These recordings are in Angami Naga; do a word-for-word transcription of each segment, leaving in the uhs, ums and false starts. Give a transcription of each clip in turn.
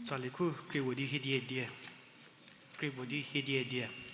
Tsali khu krie puo di hiedie die. Krie puo di hiedie die.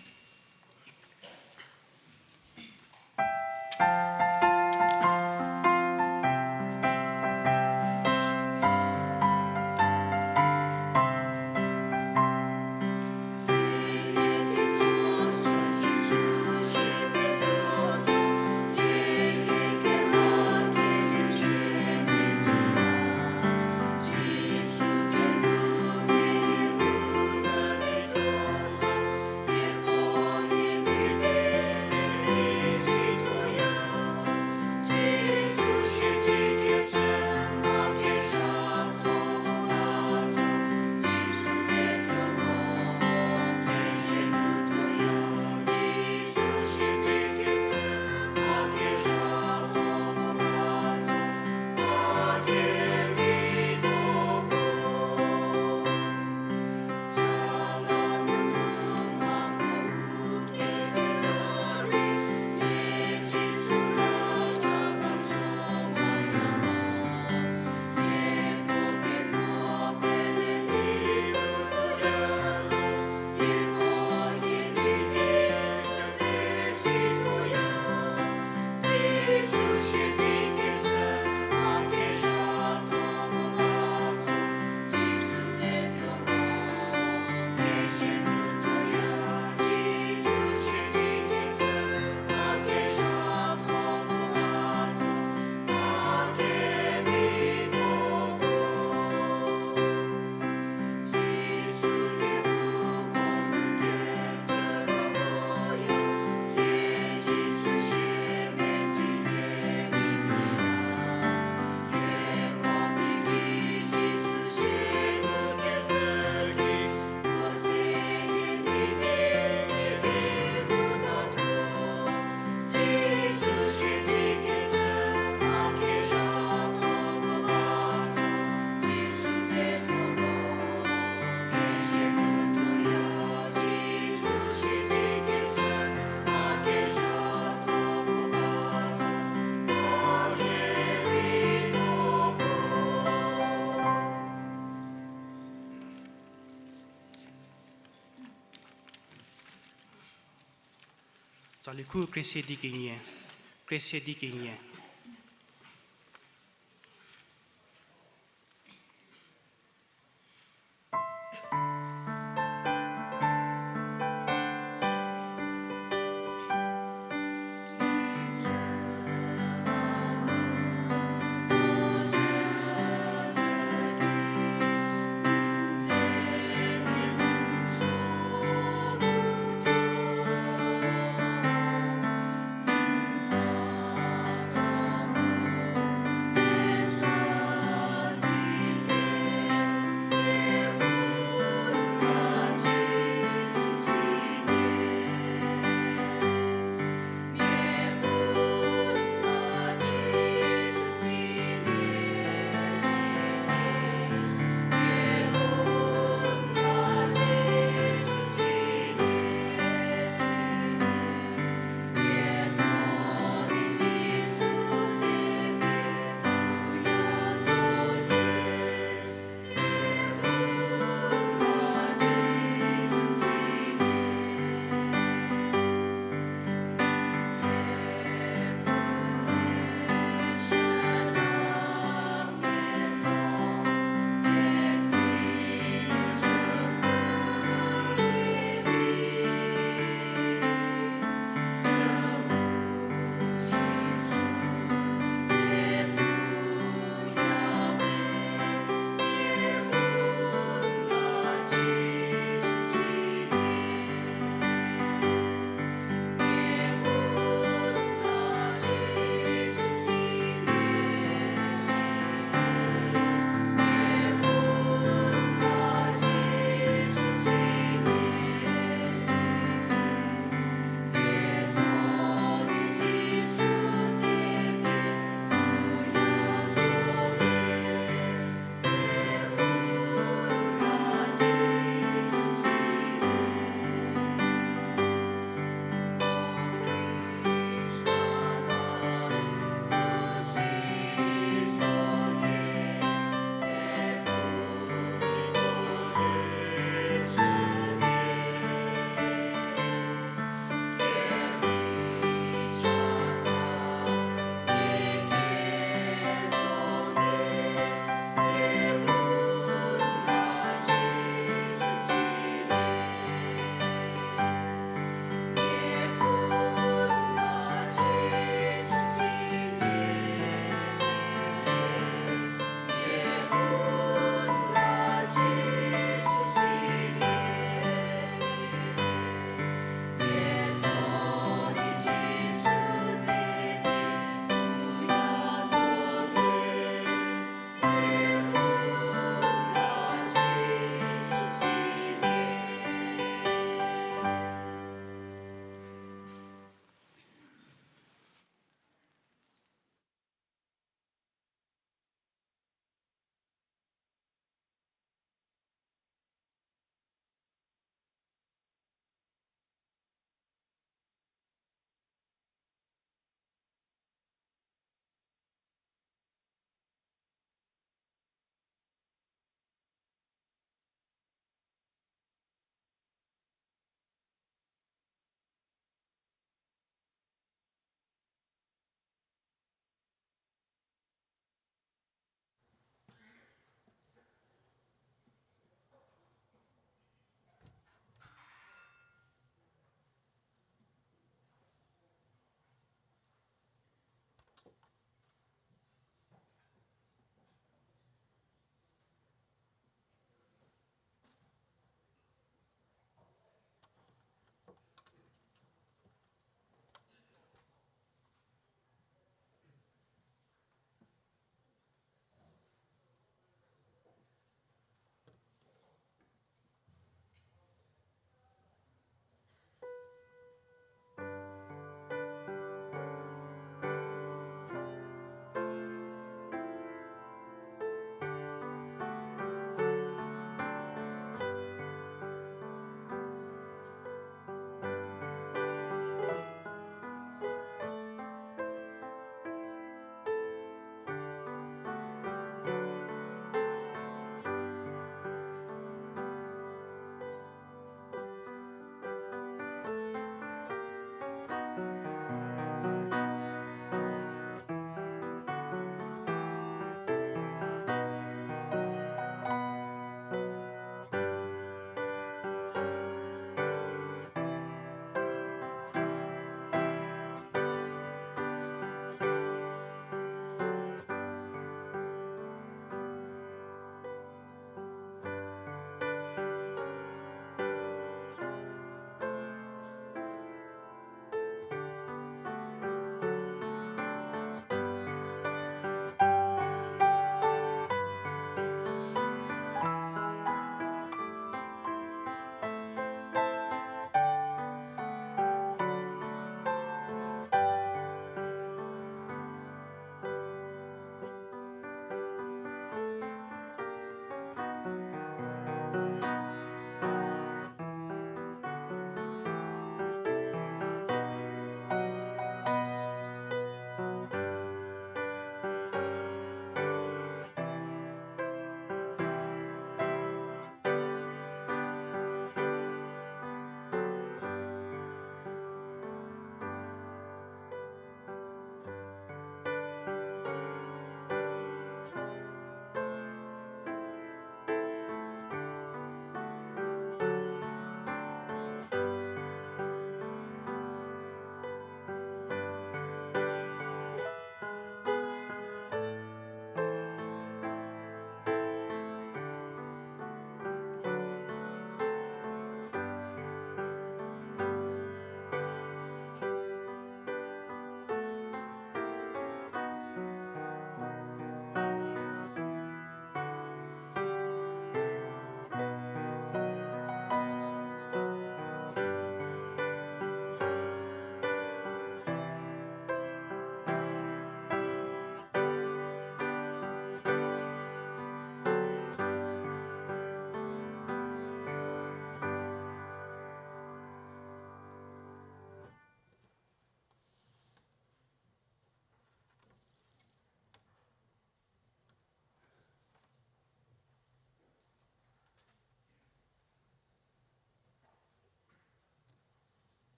Tsali khu krie se di kenie, krie se di kenie.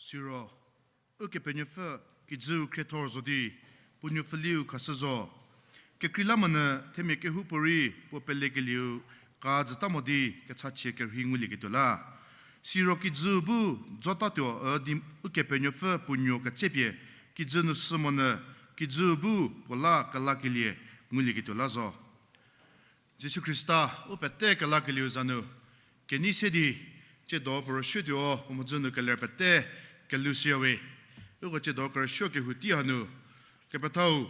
Siro, Ukepenuopfü kijüu khriethor zo di, puo nuopfüliu khashü zo. Kekreilamonyü themia kehoupuorei puo pelekelieu ka jüta mo di kechachie kerhei ngulieketuo la. Siro kijüu bu jotatuo üdi Ukepenuopfü puo nuo ketsepie, kijü nu sü monyü, kijüu bu puo la kelakelie ngulieketuo la zo. Jisu Khrista, u pete kelakelieu za nu, kenei se di, tsiedo puo rüsuotuo, puo mhodzü nu keler pete, kelhou shüyawe. Uko tsiedo kerüsuo kehou tei hanu, kepethau,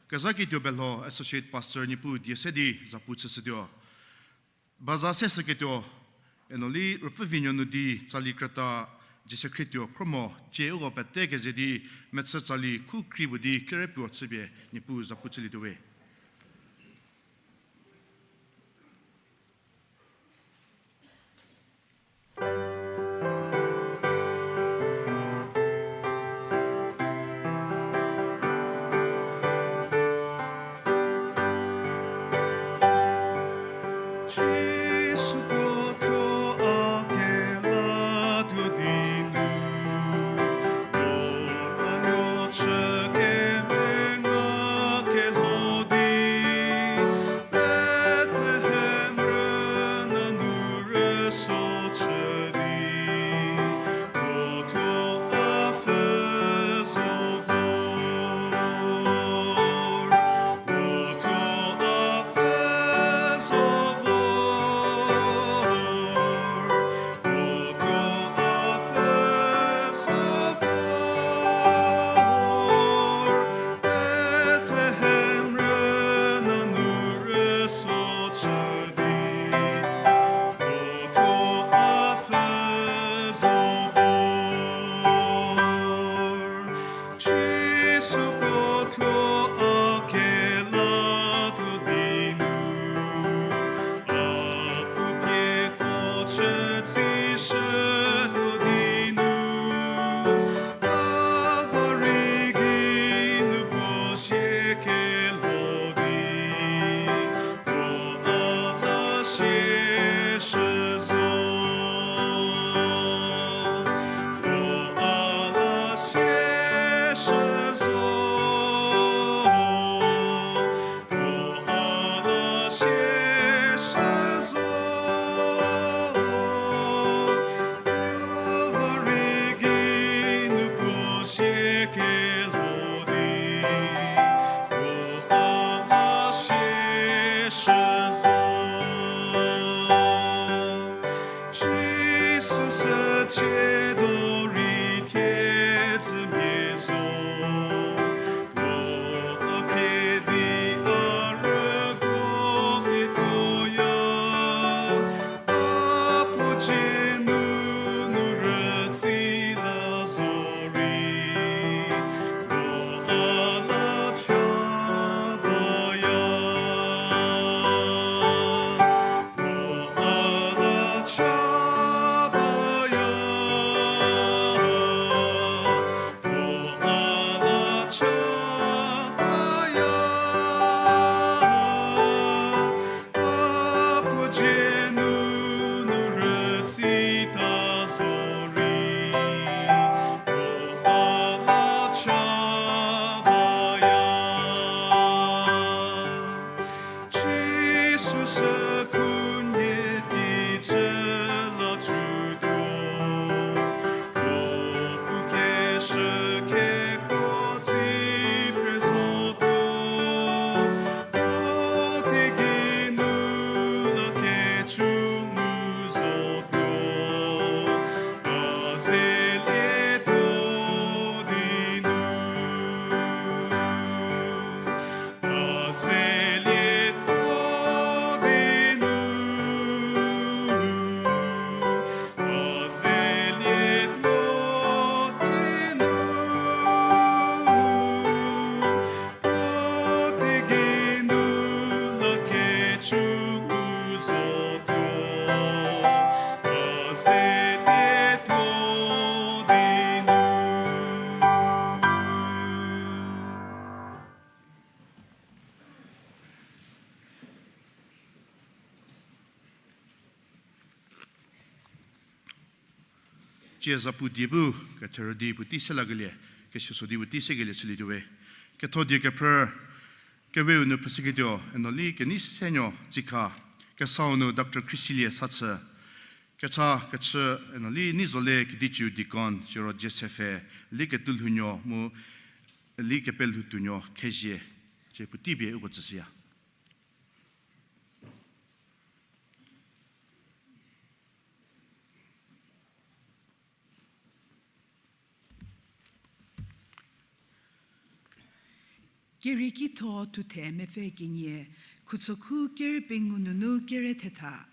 kezhaketuo belho Associate Pastor Niepuu die se di, zapu chüshütuo. Baza se shüketuo, eno li Ruopfü vi nuo nu di, tsali krüta, Jisu Khriestuo khro mo, tsie uko pete keze di, mechü tsali khu kri puo di, kerepuo chüpie, Niepuu zapu chülietuowe. Jisu puo thuo a kelatuo di nu, puo a nuo chü kemenga kelho Cie zapu die bu, ketherü di puotei se lakelie, kesuoso di puotei sekelie chülietuo we. Ketho die kephrü, keweu nu phrüshüketuo, eno li kenei senuo tsikha, kesau nu Doctor Chrisilie Sachü, kecha kechü, eno li Neizole Kediciu Deacon, siro Joseph-e, li ketuolhounuo mu, li kepelhoutuonuo khezie, cie puotei pie uko tsüshüya. Kerieki thuo thuthe mepfü kenie, khuso khu kere pengou nunu kere thetha.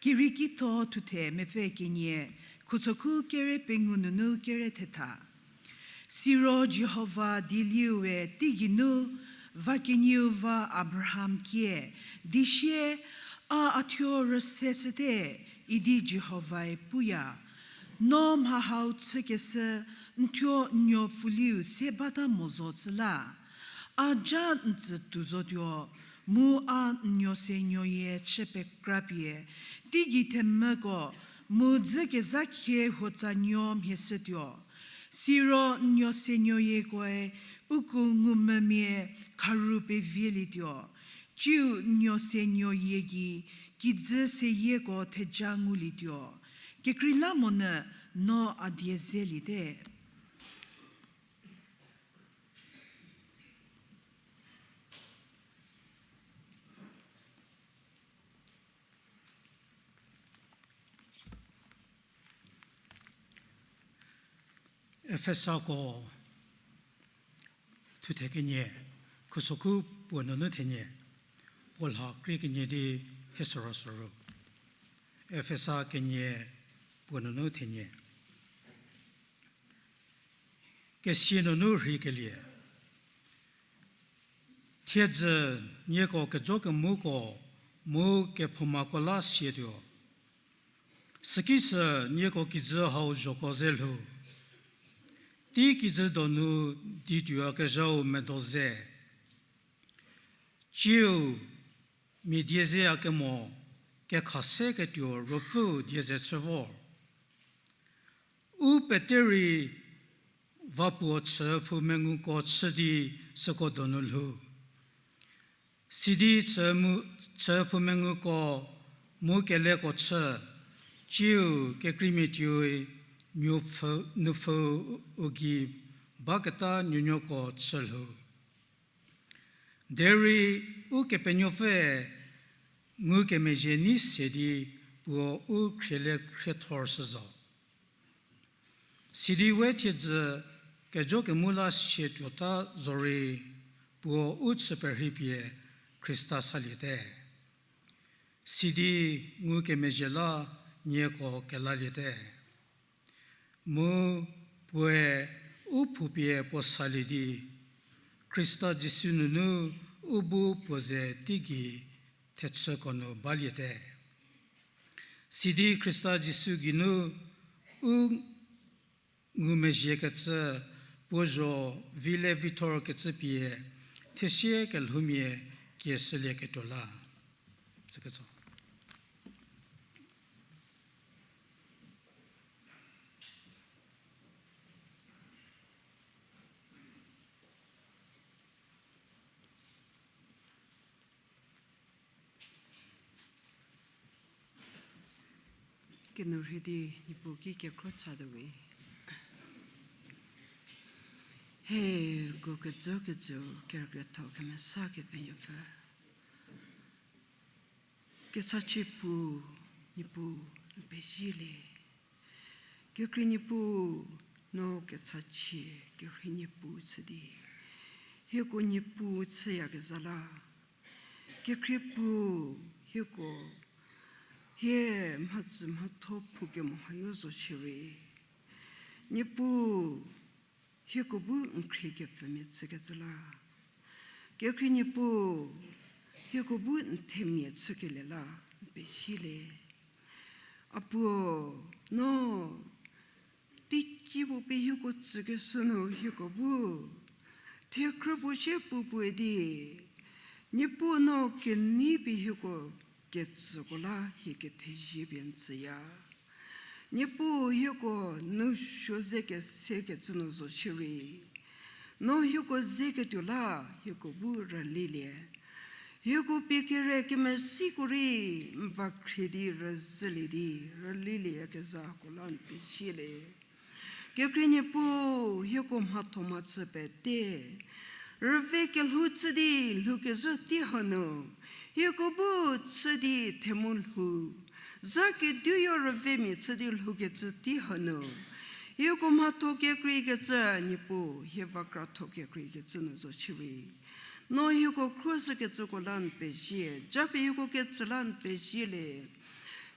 Kerieki thuo thuthe mepfü kenie, khuso khu kere pengou nunu kere thetha. Siro Jihova dieliue teigeinu, va kenieu va Abraham kie, di sie, a a thuo rüse shüte, idi Jihovae puya. No mha hau chükeshü n thuo n nuo pfuliu se bata mo zo cü la. A ja n tsütuo zotuo, mu a n nuo se nuoyie chü pekrapie, teigei themvüko, mu dzü kezha khie huotsa nuo mhie shütuo. Siro n nuo se nuoyiekoe uko ngumvümia kharu pevielietuo. Tsiu n nuo se nuoyie gei, kijü seyieko theja ngulietuo. Kekreilamonyü no a die zeliete. Efesako thuthe kenie, khuso khu puo nunu thenie, puo lha krie kenie di hie soro soru. Efesa kenie puo nunu thenie. Kesia nunu rheikelie. Thiedzü nieko kejo kemuko mu kephoumako la sietuo. Sükisü nieko kijü hau zhoko ze lhou. Tei kijü donu dituoyakezhau medo ze. Tsiu mia die zeyakemo kekha se ketuo Ruopfüu die ze chü vor. U pete rei va puo chüphou menguko chü di süko donu lhou. Sidi chü mu, chüphou menguko mu keleko chü, tsiu kekreimia tuoi nupfü, nupfü u gei baketa nuonuoko chü lhou. Derei Ukepenuopfüe ngukemezhie nei se di puo u khriele khriethor shü zo. Sidi we thiedzü kejo kemu la sie tuota zorei puo u chü perheipie Khrista saliete. Sidi ngukemezhie la nieko kelaliete. Mu puoe u phupie puo salie di, Khrista Jisu nunu u bu puo ze teigei thechüko nu baliete. Sidi Khrista Jisu geinu u ngumezhiekecü puo zho vi le vithor kecü pie, thesie kelhoumia kieshülieketuo la. Tsüketso. Kenu rhei di Niepuu ki kekhro chatuo we. He, ko kejo kejo kerükrietho kemesa Kepenuopfü. Kechachie Puu, Niepuu, n pezie le. Kekhrie Niepuu, no kechachie kerhei Niepuu chü di, hieko Niepuu chüyakezha la. Kekhrie Puu, hieko hie mhacü mhatho phu kemo hayo zo shierei, Niepuu, hieko bu n khrie kepfümia chükecü la. Kekhrie Niepuu, hieko bu n themia chükelie la n pezie le. A Puo, no teicie puo pie hieko tsükeshü nu hieko bu thekhrü puo sie puo puoe di, Niepuu no kenei pie hieko ketsüko la hie kethezie pie n tsüya. Niepuu hieko nu suo ze kesekecü nu zo shierei, no hieko zeketuo la hieko bu rülilie. Hieko pie kere kemesiko rei n va khrie di rüzhülie di rülilieyakezhako la n pezielie. Kekhrie Niepuu, hieko mhatho mhachü pete rüve kelhou chü di lhoukezhü tei hanu, hieko bu chü di themu lhou, za keduyo rüvemia chü di lhoukecü tei hanu, hieko mhatho kekreikecü Niepuu, hie va kratho kekreikecü nu zo shierei, no hieko khruoshükecüko la n pezie, japie hieko ketsü la n pezielie.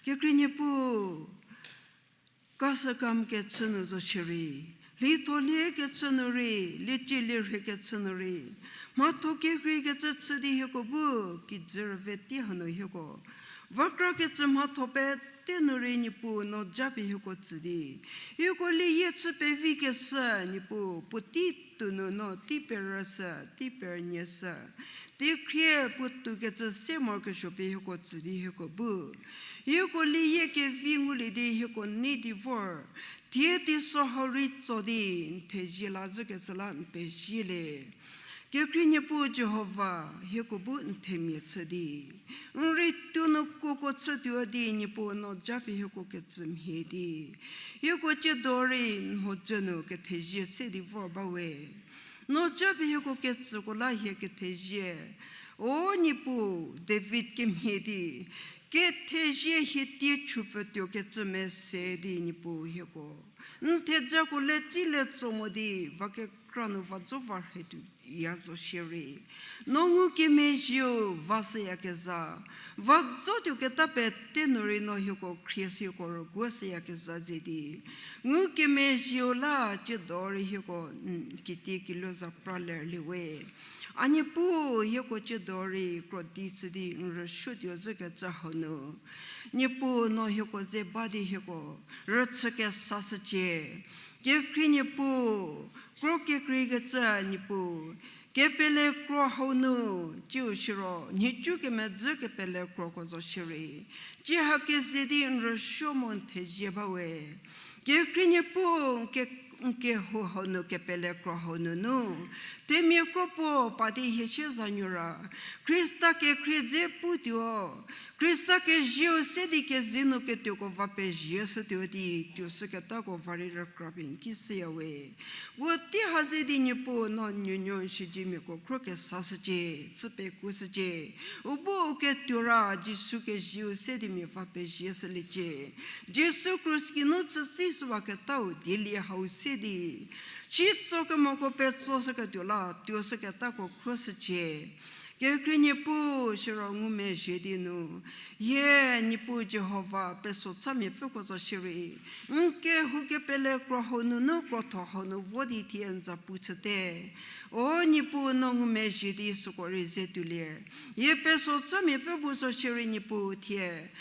Kekhrie Niepuu, kasükam kechü nu zo shierei, lhitholiekechü nu rei, liecie lierhekechü nu rei, mhatho kekreikecü chü di hieko bu kijü rüve tei hanu hieko va krakecü mhatho pete nu rei Niepuu no japie hieko tsü di, hieko liyie chü pevikeshü Niepuu puotei tou nu no tei perüshü, tei perünyie shü, teikhrie puo toukecü se morokesuo pie hieko tsü di hieko bu hieko liyie kevi ngulie di hieko nei di vor, thie teiso hau rei tso di n thezie la zhükecü la n pezielie. Kekhrie Niepuu Jihova, hieko bu n themia chü di, n rei tuo nu kuoko chütuo di Niepuu no japie hieko ketsü mhie di, hieko tsiedo rei n mhodzü nu kethezie se di vor ba we. No japie hieko ketsüko la hie kethezie, o Niepuu, David kemhie di, kethezie hie tie chupfütuo kecü mese di Niepuu hieko n thejako le tsi le tso mo di va kekra nu va zo va rhetuoya zo shierei, no ngukemezhieu va shüyakezha, va zotuoketa pete nu rei no hieko khrie shü hieko rüguoshüyakezha ze di, ngukemezhieu la tsiedo rei hieko n kitie kilo za pra lerlie we. A Niepuu, hieko tsiedo rei krodi chü di n rüsuotuo zhükecü hau nu, Niepuu no hieko ze ba di hieko rüchü kesashücie. Kekhrie Niepuu, kro kekreikecü Niepuu, kepele kro hau nu, tsiu siro nhicu kemedzü kepele kroko zo shierei, tsie ha keze di n rüsuo mo n thezie ba we. Kekhrie Niepuu, n ke, n kehou hau nu kepele kro hau nunu, themia kro puo pa di hie sie zanuo ra, Khrista kekhrie dze putuo, Khrista kezieu se di kezei nu ketuoko va pezie shütuo di tuoshüketako va rei rükra pie n ki shüya we. Puotei ha ze di Niepuu no nuonuo n siedzemiako khro kesashücie, chü pekuoshücie. U bu u ketuo ra Jisu kezieu se di mia va pezie shüliecie. Jisu krus kinu chütsishüwaketau dielie hau se di, sitso kemoko petsoshüketuo la tuoshüketako khruoshücie. Kekhrie Niepuu, siro ngumezhie di nu, hie Niepuu Jihova peso chamiapfüko zo shierei, n kehou kepele kro hau nunu krotho hau nu vo di thie n zapu chüte. O Niepuu, no ngumezhie di süko rei ze tuolie. Hie peso chamiapfü bu zo shierei Niepuu thie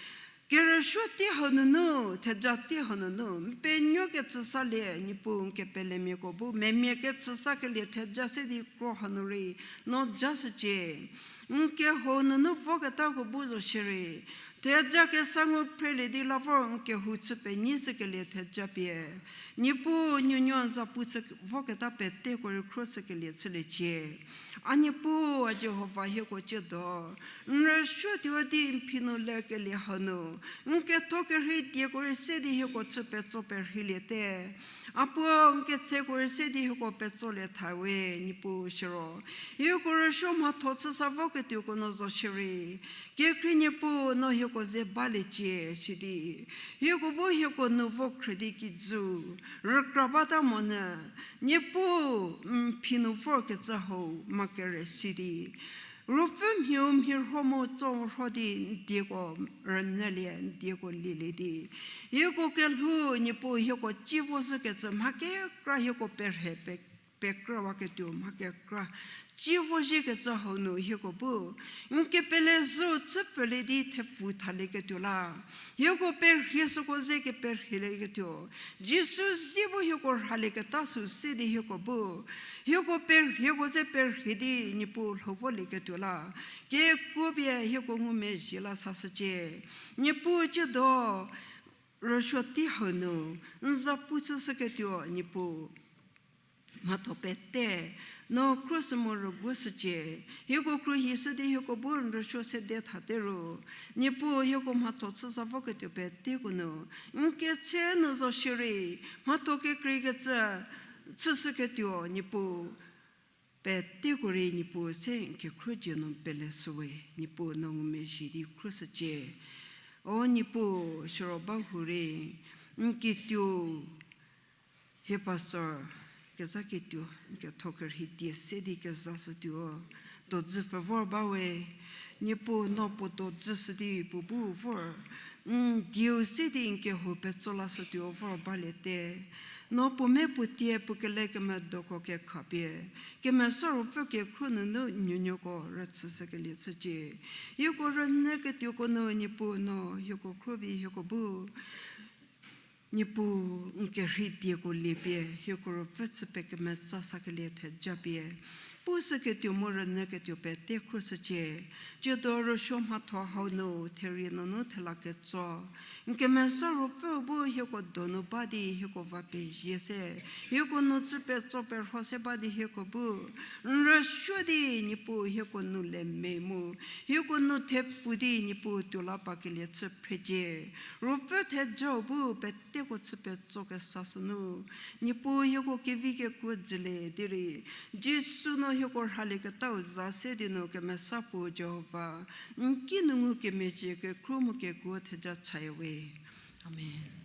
kerüsuo tei hau nunu, theja tei hau nunu n penuo kechü salie, Niepuu n kepelemiako bu memia kechü sakelie theja se di kro hanu rei no ja shücie. N kehou nunu voketako bu zo shierei, theja kesa ngu phrelie di la vor n kehou chü penyi shükelie theja pie, Niepuu nuonuo n zapu chü voketa peteko rei khruoshükelie chüliecie. A Niepuu, a Jihova, hieko tsiedo n rüsuotuo di n phi nu lerkelie hau nu, n ketho kerhei dieko rei se di hieko chü petso perheiliete. A puo, n ketseko rei se di hieko petsolie tha we, Niepuu siro, hieko rüsuo mhatho chü sa voketuoko nu zo shierei, kekhrie Niepuu no hieko ze baliecie sidi, hieko bu hieko nu vo khrü di kijü rükra bata monyü, Niepuu, n phi nu vorkecü hau ma kere si di, Ruopfü mhiu mhirho mu tso rho di n dieko rünyülie, n dieko lielie di, hieko kelhou Niepuu hieko tsie vo zhükecü mha kekra hieko perhe pe, pekrüwaketuo mha kekra tsie vo zhiekecü hau nu hieko bu n kepele zhü chüpfülie di thepfu thalieketuo la, hieko perhie süko ze keperhielieketuo, Jisu zie bu hieko rhalieketa sü se di hieko bu hieko perhieko ze perhie di Niepuu lhou volieketuo la, kekuo pie hieko ngumezhie la sashücie. Niepuu tsiedo rüsuo tei hau nu, n za pu chüshüketuo Niepuu, mhatho pete, no khruohi mu rüguoshücie, hieko khruohishü di hieko bu n rüsuo sede thate ro, Niepuu hieko mhatho chü za voketuo peteko nu, n ketse nu zo shierei, mhatho kekreikecü, chüshüketuo Niepuu, peteko rei Niepuu se n kekhruohi nu pele shüwe, Niepuu no ngumezhie di khruoshücie. O Niepuu, siro ba hurei, n kituo, hie pastor, kezha kituo, n ketho kerhei die se di kezashütuo, dozü pfü vor ba we, Niepuu no puo dozü shü di puo bu vor, n dieu se di n kehou petso lashütuo vor baliete. No puo me puo tie puo kele kemedoko kekhapie, Kemesa Ruopfü kekhruohi nunu nuonuoko rüchüshükelie chücie. Hieko rünyüketuoko nu Niepuu no hieko khruohi hieko bu Niepuu n kerhei dieko liepie, hieko Ruopfü chü pekemetsa sakelie theja pie, pushüketuo mu rünyüketuo pete khruoshücie. Tsiedo rüsuo mhatho hau nu therie nunu thela ketso, n Kemesa Ruopfüu bu hieko donu ba di hieko va pezie se, hieko nu chü petso perho se ba di hieko bu n rüsuo di Niepuu hieko nu le me mu, hieko nu thepfu di Niepuu tuo la pakelie chü phrecie. Ruopfü thejau bu peteko chü petso kesa sünu, Niepuu hieko kevi kekuo dzülie di rei, Jisu no hieko rhalieketau za se di nu kemesa puo Jihova, n kinu ngukemezhie kekhruo mu kekuo theja chaya we. Amen.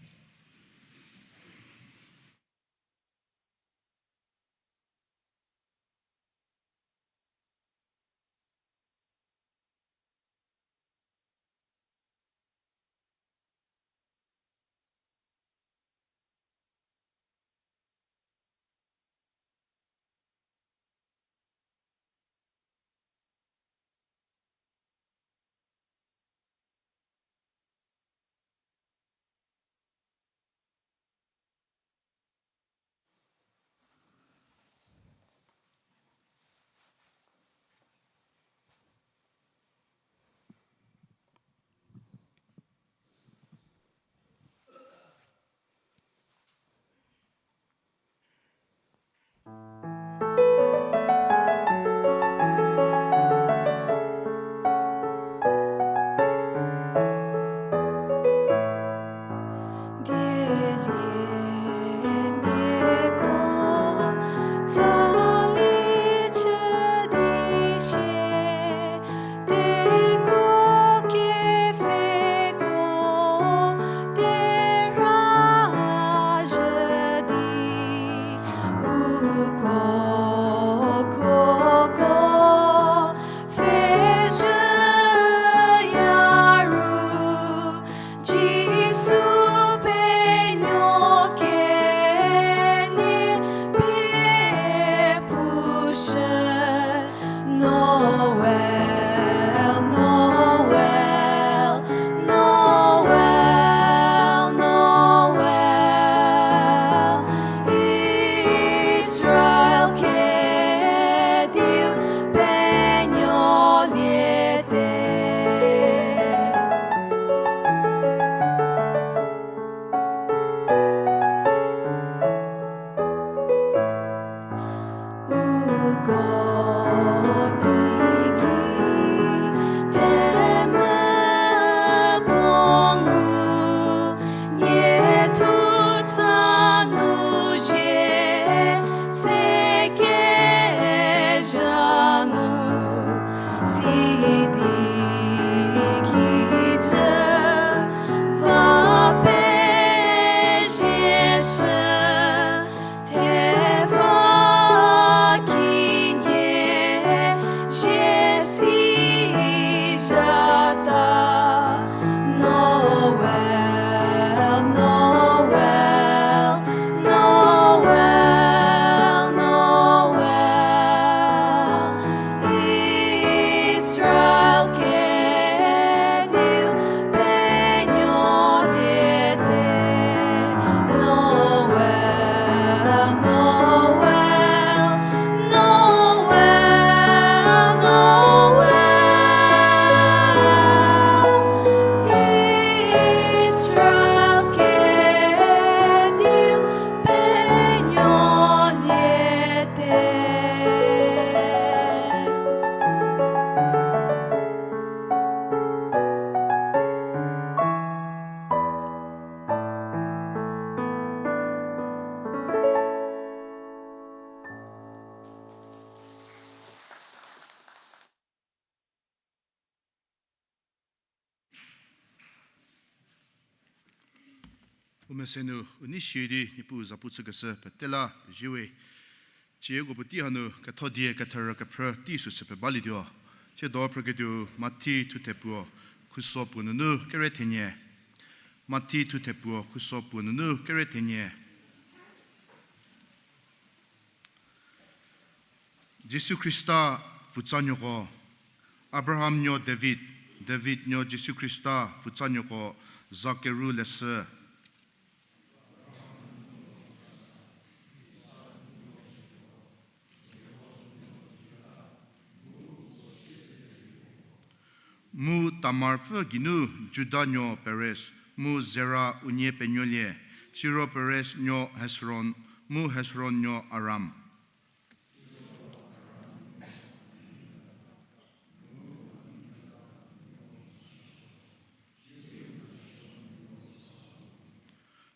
U mese nu u nei shie di Niepuu zapu chükeshü pete la pezie we. Tsieko puotei hanu ketho die ketherü kephrü tei süsü pebalietuo. Tsiedo phrüketuo Mathi thuthe puo, khuso puo nunu kere thenie. Mathi thuthe puo, khuso puo nunu kere thenie. Jisu Khrista pfutsanuoko, Abraham nuo David, David nuo Jisu Khrista pfutsanuoko, zakeru leshü. Mu Tamar pfü geinu Juda nuo Perez, mu Zera unie penuolie, siro Perez nuo Hezron, mu Hezron nuo Aram.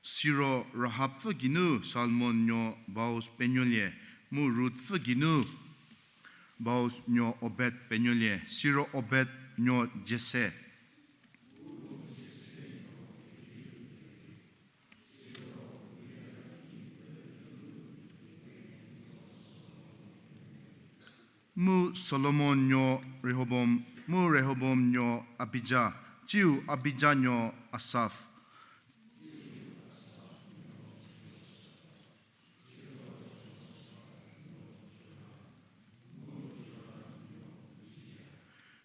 Siro Rahab pfü geinu Salmon nuo Boaz penuolie, mu Rut pfü geinu Boaz nuo Obed penuolie, siro Obed nuo Jese. Mu Solomon nuo Rehoboam, mu Rehoboam nuo Abija, tsiu Abija nuo Asaph.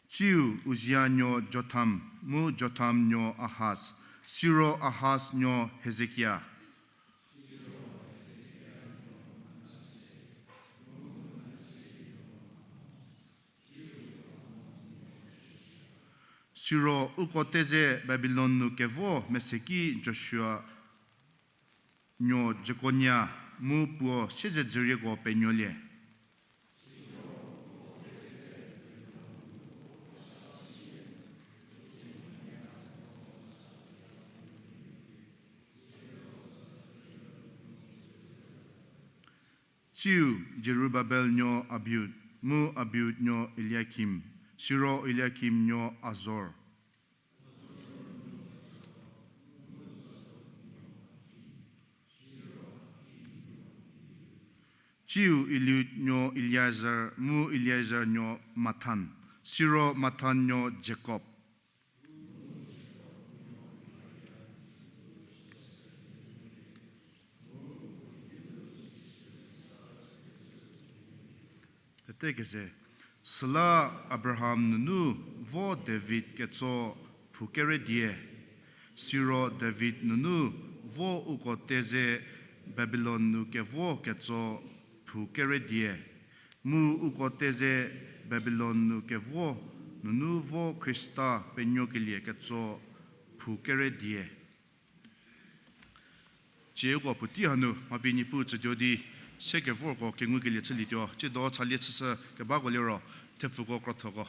Tsiu Uzzia nuo Jotham, mu Jotham nuo Ahaz, siro Ahaz nuo Hezekia. Siro uko teze Babilon nu kevo meseki Joshua nuo Jekonia, mu puo siezedzürieko penuolie. Tsiu Jerubabel nuo Abiud, mu Abiud nuo Eliakim, siro Eliakim nuo Azor. Tsiu Eliud nuo Eleazar, mu Eleazar nuo Mathan, siro Mathan nuo Jakob. Pete keze, süla Abraham nunu vo David ketso phou kere die, siro David nunu vo uko teze Babilon nu kevo ketso phou kere die, mu uko teze Babilon nu kevo nunu vo Khrista penuokelie ketso phou kere die. Tsieko puotei hanu mha pie Niepuu tsütuo di, se kevorko kengukelie chülietuo, tsiedo chalie chüshü kebako liro, thepfuko krothoko.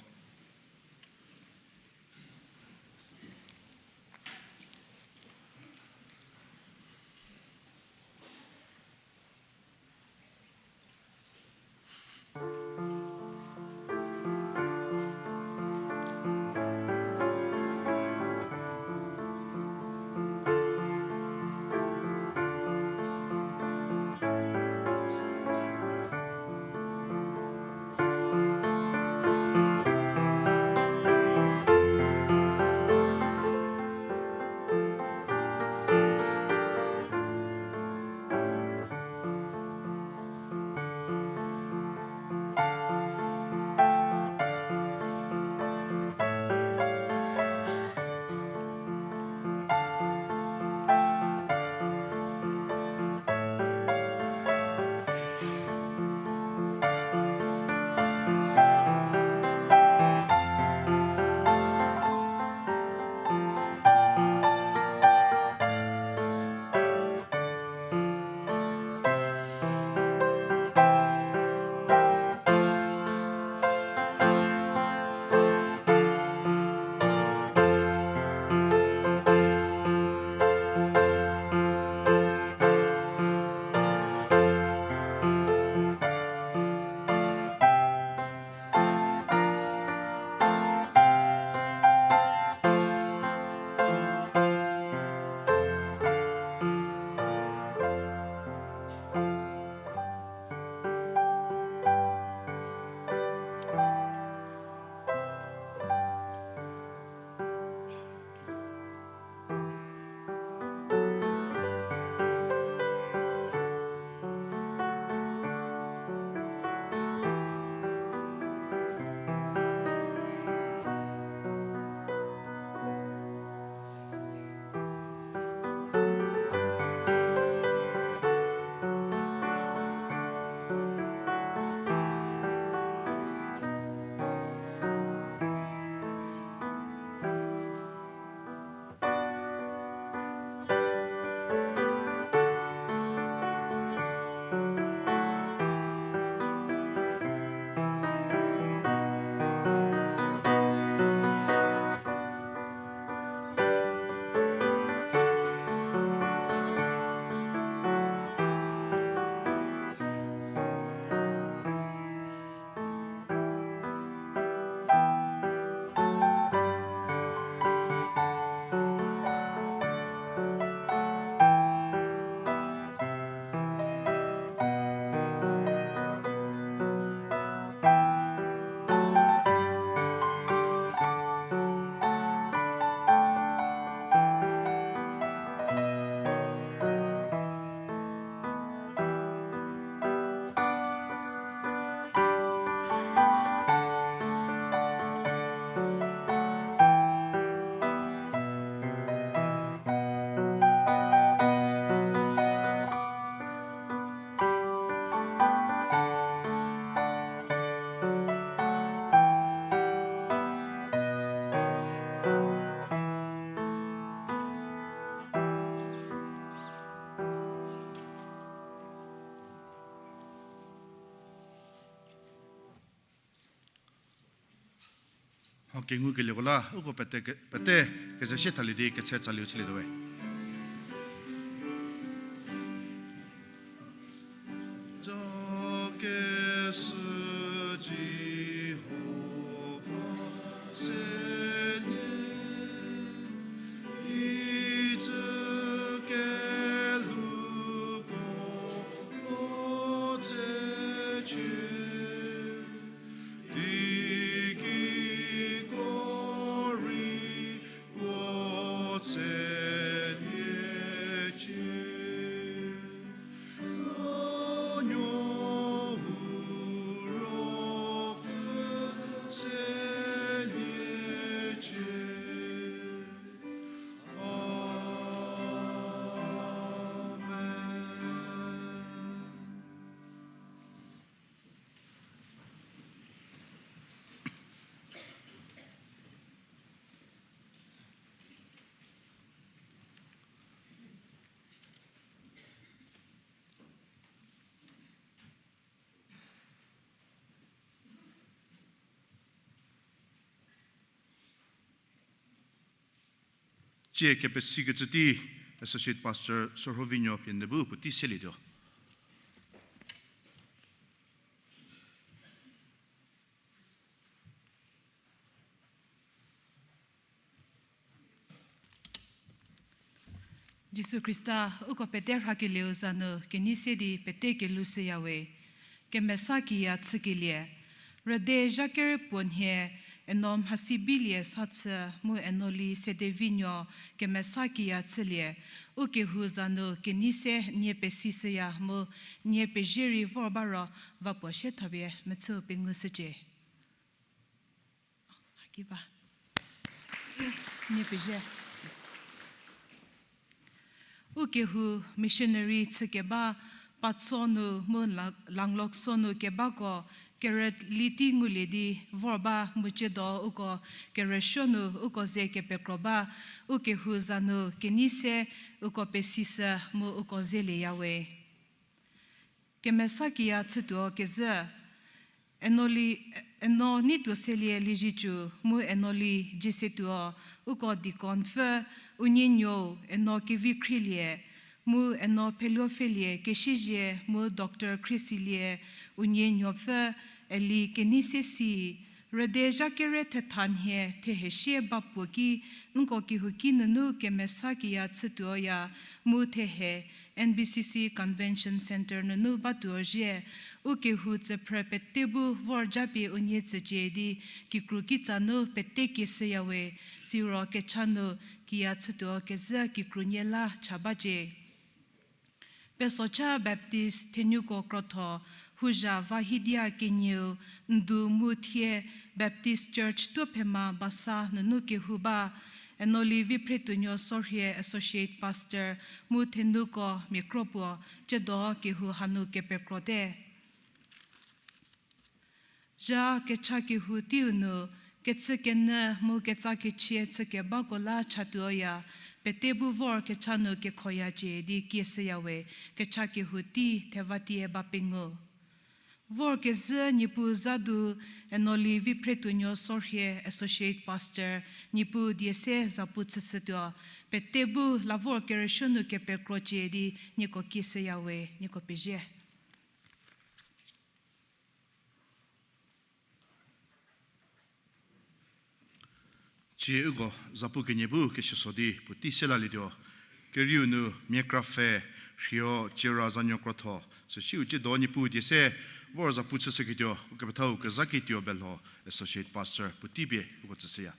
Kengukelieko la, uko pete ke-, pete kezeshie thalie di ketse tsaliu chülietuo we. Ca kesü Jihova selie, icü keluko puo tsecie. Tsie kepesikecü tei Associate Pastor Sorhovinuo Pienyü bu puotei selietuo. Jisu Khrista, uko pete rhakelieu za nu kenei se di pete kelhou shüyawe. Kemesa kiya chükelie. Rüde zha kere puo nhie, eno mhasi bilie sa chü mu eno li sedevinuo kemesa kiya chülie. U kehou za nu kenei se nie pesishüya mu nie pezie rei vor ba ro va puo sie thapie mechüu pengou shücie. Haki ba. Nie pezie. U kehou missionary chükeba Patso nu mu La-, Langlokso nu kebako kerüli tei ngulie di vor ba mu ciedo uko kerüsuo nu uko ze kepekro ba, u kehou za nu kenei se uko pesishü mu uko zelieyawe. Kemesa kiya chütuo kezhü, eno li, eno neituo selie Liezietsu mu eno li Jiesetuo, uko deaconpfü, unie nuou eno Kevikhrielie, mu eno Pheluopfhelie Kesiezie mu Doctor Khriesalie, unie nuopfü, eli kenei se si, rüde zha kere thetha nhie thehesie ba puo ki, nko kehouki nunu kemesa kiya chütuoya, mu thehe N B C C Convention Centre nunu batuo zhie, u kehou tsüphrü pete bu vor japie unie tsücie di, kikru kitsa nu pete kieshüyawe, siro kecha nu kiya chütuo kezhü kikru nie la cha bacie. Pesocha Baptist Thenuko krotho, Huzha Vahidia kenieu, Ndu mu thie Baptist Church Tuophema Basa nunu kehou ba, eno li Viphretuonuo Sorhie Associate Pastor mu Thenuko mia kro puo, ciedo kehou hanu kepekrote. Zha kecha kehou teiu nu, kechükenyü mu ketsakechie chükebako la chatuoya, pete bu vor kecha nu kekhoyacie di kieshüyawe, kecha kehou tei theva tie ba pengou. Vorkezhü Niepuu za du, eno li Viphretuonuo Sorhie Associate Pastor, Niepuu die se zapu chüshütuo, pete bu la vor kerüsuo nu kepekrocie di nieko kieshüyawe, nieko pezie. Tsie uko zapu kenie bu keshüso di puotei se lalietuo. Kerieu nu mia kra pfhe, rhio Ciera Zanuo krotho, süsiu ciedo Niepuu die se vor zapu chüshüketuo, ukepethau Kezakietuo Belho Associate Pastor puotei pie uko tsüshüya.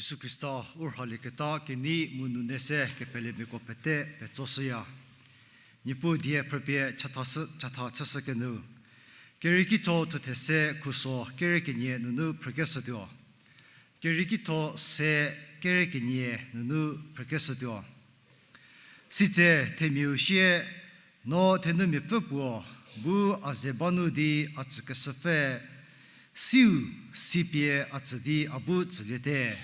Jisu Khrista u rhalieketa kenei mu nune se kepelemiako pete petsoshüya. Niepuu die phrüpie chatha chüshü kenu. Kerieki tho thuthe se khuso kere kenie nunu phrükeshütuo. Kerieki tho se kere kenie nunu phrükeshütuo. Sitse themiau sie, no thenumiapfü puo, bu a ze ba nu di a tsükeshüpfü, siu sipie a tsü di a bu tsüliete.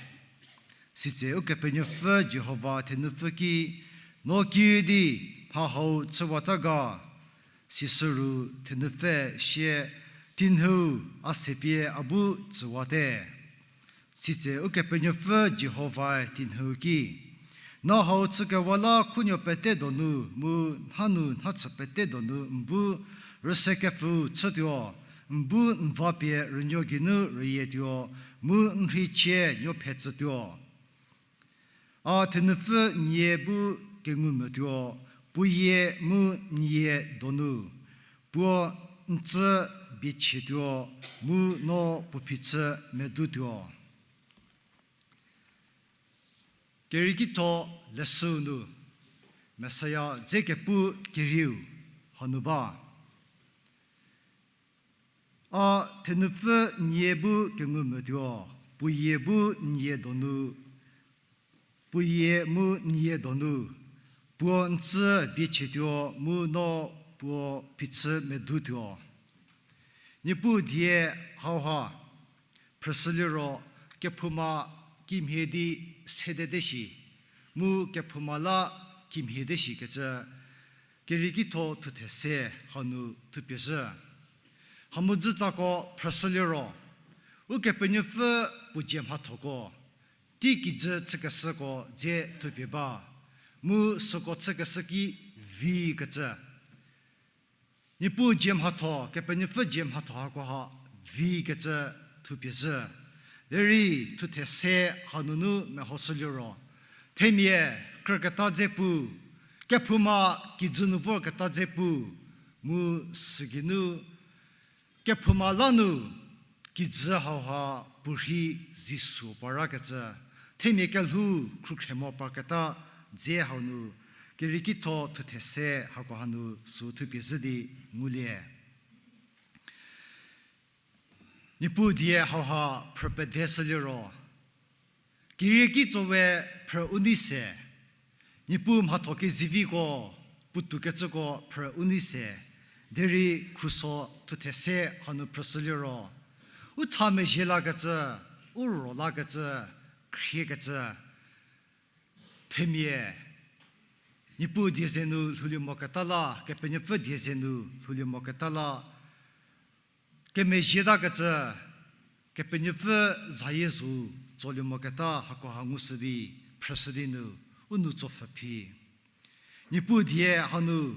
Sitse Ukepenuopfü Jihova thenupfü ki, no kiüdi mha hau chüwata ga, sisüru thenupfü sie, tinhüu a sepie a bu tsüwate. Sitse Ukepenuopfü Jihovae tinhüu ki, no hau chükewa la khunuo pete donu mu nhanu nhachü pete donu n bu rüsekepfüu chütuo, n bu n va pie rünuo geinu rüyietuo, mu n rheichie nuo phetsütuo. A thenupfü nie bu kengumetuo, puo yie mu n yie donu, puo n tsü biechietuo, mu no puo phichü medutuo. Kerieki tho leshüu nu, Messiah dze kepu kerieu hanu ba. A thenupfü nie bu kengumetuo, puo yie bu n yie donu, puo yie mu n yie donu, puo n tsü biechietuo mu no puo phichü medutuo. Niepuu die hauha phrüshüliro kephouma kimhie di sedete shi, mu kephouma la kimhie te shikecü, Kerieki tho thuthe se hanu thupie zhü. Hamhodzütsako phrüshüliro, Ukepenuopfü puo dzie mhathoko tei kijü chükeshüko dze thupie ba, mu süko chükeshü ki vikecü. Niepuu dzie mhatho, Kepenuopfü dzie mhatho hakoha vikecü thupie zhü. Derei thuthe se hanunu mehoshüliro, themia krüketa dze pu, kephouma kijü nu vorketa dze pu, mu sügeinu kephouma la nu kijü hauha puorhi Jisu parakecü, themia kelhou khrukhre mo parketa dze hau nu, Kerieki tho thuthe se hako hanu sü thupie zhü di ngulie. Niepuu die hauha phrü pedeshüliro, Kerieki tso we phrü u nei se, Niepuu mhatho keziviko, puotoukecüko phrü u nei se, derei khuso thuthe se hanu phrüshüliro, u cha mezhie lakecü, u ro lakecü, khriekecü, themia Niepuu die ze nu lhoulie moketa la, Kepenuopfü die ze nu lhoulie moketa la, kemezhietakecü, Kepenuopfü zayie zo tsolie moketa hakoha ngushü di, phrüshü di nu, u nou tsopfhü phi. Niepuu die hanu,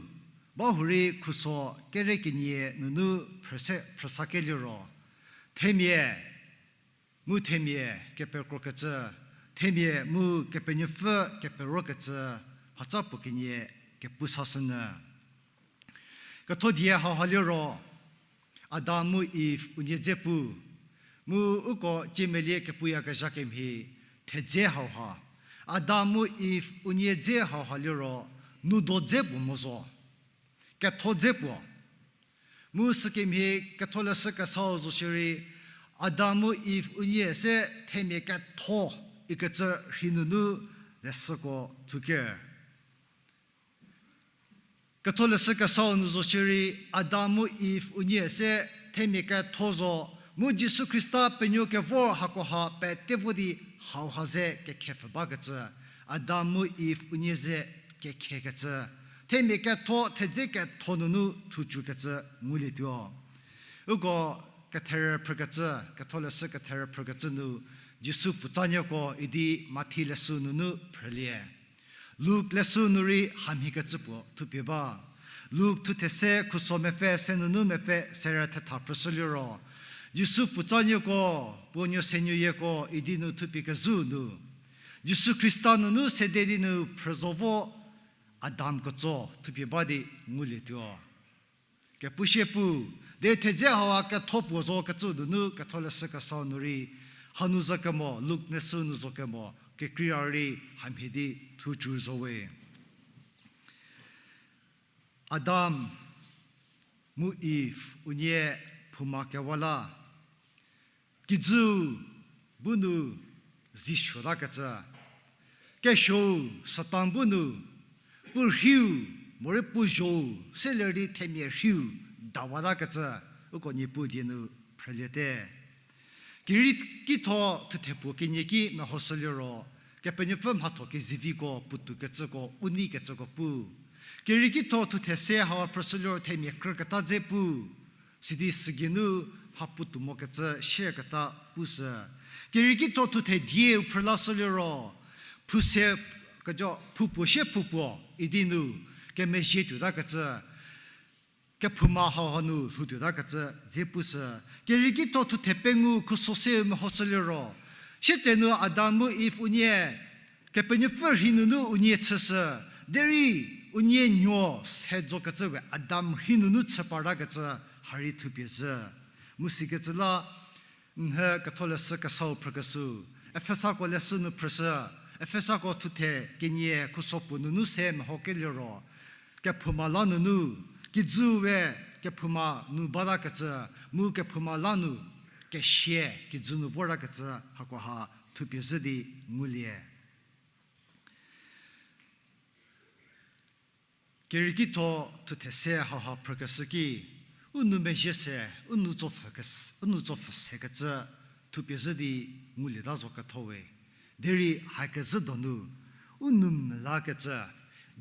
bahurei khuso kere kenie nunu phrüse, phrüsakeliro, themia, mu themia kepekrokecü, themia mu Kepenuopfü keperokecü, hatsa puo kenie kepu sashünyü. Ketho die hauha liro, Adam mu Iv unie dze pu, mu uko ciemelie kepuyakezha kemhie thedze hauha, Adam mu Iv unie dze hauha liro, noudo dze puo mo zo, ketho dze puo. Mu sükemhie ketholeshü kesau zo shierei, Adam mu Iv unie se themia ketho ikecü rhei nunu leshüko thuker. Ketholeshü kesau nu zo shierei, Adam mu Iv unie se themia ketho zo, mu Jisu Khrista penuo kevor hakoha pete vo di hauha ze kekhepfhü bakecü, Adam mu Iv unie ze kekhekecü, themia ketho thedze ketho nunu thucükecü ngulietuo. Uko ketherü phrükecü, ketholeshü ketherü phrükecü nu, Jisu puotsanuoko idi Mathi leshü nunu phrülie. Luk leshü nu rei hamhiekecü puo thupie ba. Luk thuthe se khuso mepfü se nunu mepfü serü thetha phrüshü liro, Jisu puotsanuoko, puo nuo senuoyieko idi nu thupie kezhü nu, Jisu Khrista nunu sede di nu phrü zo vo Adam ketso thupie ba di ngulietuo. Kepushie pu, de thedze hauha ketho puo zo kecü nunu ketholeshü kesau nu rei, Hanu zo kemo, Luk nesü nu zo kemo, kekreiya rei hamhie di thucü zo we. Adam mu Iv unie phouma kewa la, kijüu bu nu zisuotakecü, kesuou Satan bu nu, puo rhiu, morei puo zhou, seler di themia rhiu, dawatakecü, uko Niepuu die nu phrüliete. Kerei kitho thuthe puo kenie ki mehoshü liro, Kepenuopfü mhatho keziviko puotou kecüko, u nei kecüko pu. Kerei kitho thuthe se hau phrüshü liro themia krüketa dze pu. Sidi sügeinu mha puotou mokecü shierketa pushü. Kerei kitho thuthe dieu phrülashü liro, phuse kejo phupuo shie phupuo idi nu kemezhie tuotakecü, kephouma hau hanu lhoutuotakecü dze pushü. Kerei kitho thuthe pengou khuso seu mehoshü liro, sietsenu Adam mu Iv unie, Kepenuopfü rhei nunu unie chüshü, derei unie nuo se zokecü we Adam rhei nunu chü partakecü ha rei thupie zhü. Mu sikecü la, nhie ketholeshü kesau phrükeshü, Efesako leshü nu phrüshü, Efesako thuthe kenie khuso puo nunu se mehokeliro, kephouma la nunu, kijüu we kephouma nu batakecü, mu kephouma la nu kesia kijü nu vortakecü hakoha thupie zhü di ngulie. Kerei kitho thuthe se hauha phrükeshü ki, u nou mezhie se, u nou tsopfü kes-, u nou tsopfü sekecü thupie zhü di ngulieta zo ketho we. Derei hakezhü donu, u nou melakecü,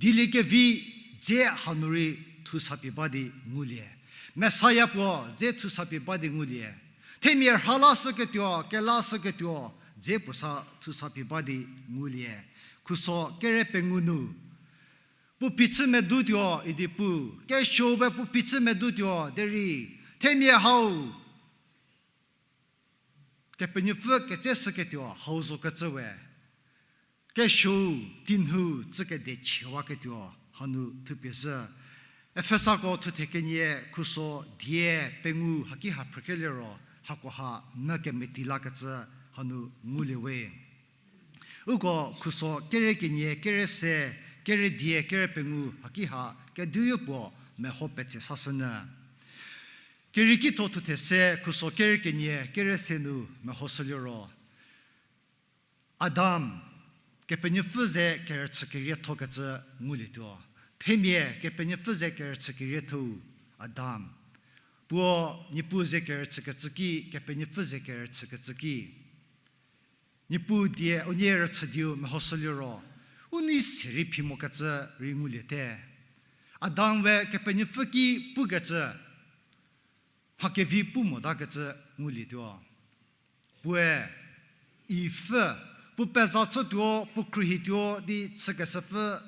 dieliekevi dze hanu rei thusapie ba di ngulie. Messiah puo dze thusapie ba di ngulie. Themia rhalashüketuo, kelashüketuo, dze puo sa thusapie ba di ngulie. Khuso kere pengou nu, puo phichü medutuo idi pu, kesuobe puo phichü medutuo derei, themia hau, Kepenuopfü ketseshüketuo hau zokecü we, kesuou, tinhou chü kede chiewaketuo hanu thupie zhü. Efesako thuthe kenie khuso die pengou haki ha phrükeliro, hakoha mü kemeti lakecü hanu ngulie we. Uko khuso kere kenie, kere se, kere die, kere pengou haki ha kediu puo meho petse sashünyü. Kerei kitho thuthe se khuso kere kenie, kere se nu mehoshü liro, Adam, Kepenuopfü ze kerüchü keriethokecü ngulietuo. Themia Kepenuopfü ze kerüchü keriethou, Adam. Puo Niepuu ze kerüchükecü ki, Kepenuopfü ze kerüchükecü ki. Niepuu die unie rüchü dieu mehoshü liro, u nei se rei phi mokecü rei nguliete. Adam we Kepenuopfü ki pukecü, mha kevi pu motakecü ngulietuo. Puoe, Ipfü, puo peza chütuo, puo khruohituo di chükeshüpfü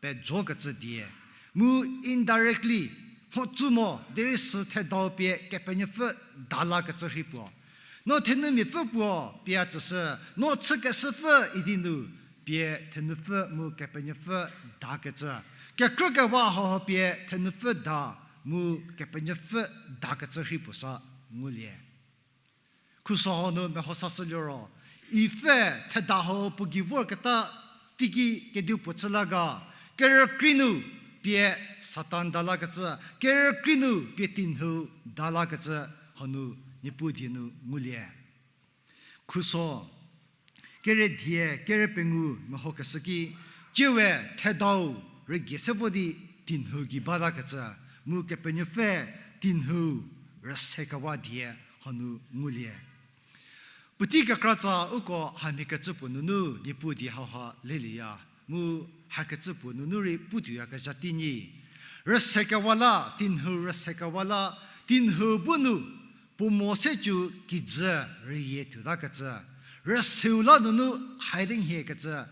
pejokecü die. Mu indirectly, mhodzü mo, derei sü thedau pie Kepenuopfü dalakecü rhei puo. No thenumiapfü puo pie a tsüshü, no chükeshüpfü idi nu pie thenupfü mu Kepenuopfü dakecü. Kekrükewa hauha pie thenupfü da mu Kepenuopfü dakecü rhei puo sa ngulie. Khuso hau nu meho sashü liro, Ipfü theda hau puo gei vorketa teiki kediu puo chü la ga, kerükrei nu pie Satan dalakecü, kerükrei nu pie tinhou dalakecü hanu Niepuu die nu ngulie. Khuso, kere die, kere pengou mehokeshü ki, tsie we thedau rügie se vo di tinhou gei batakecü, mu Kepenuopfü tinhou rüsekewa die hanu ngulie. Puotei kekratsa uko hamhiekecü puo nunu Niepuu die hauha lelieya, mu hakecü puo nunu rei putuoyakezha tei nyi. Rüsekewa la, tinhou rüsekewa la, tinhou bu nu puo mo se cü kijü rüyie tuotakecü, rüseu la nunu hiding hiekecü,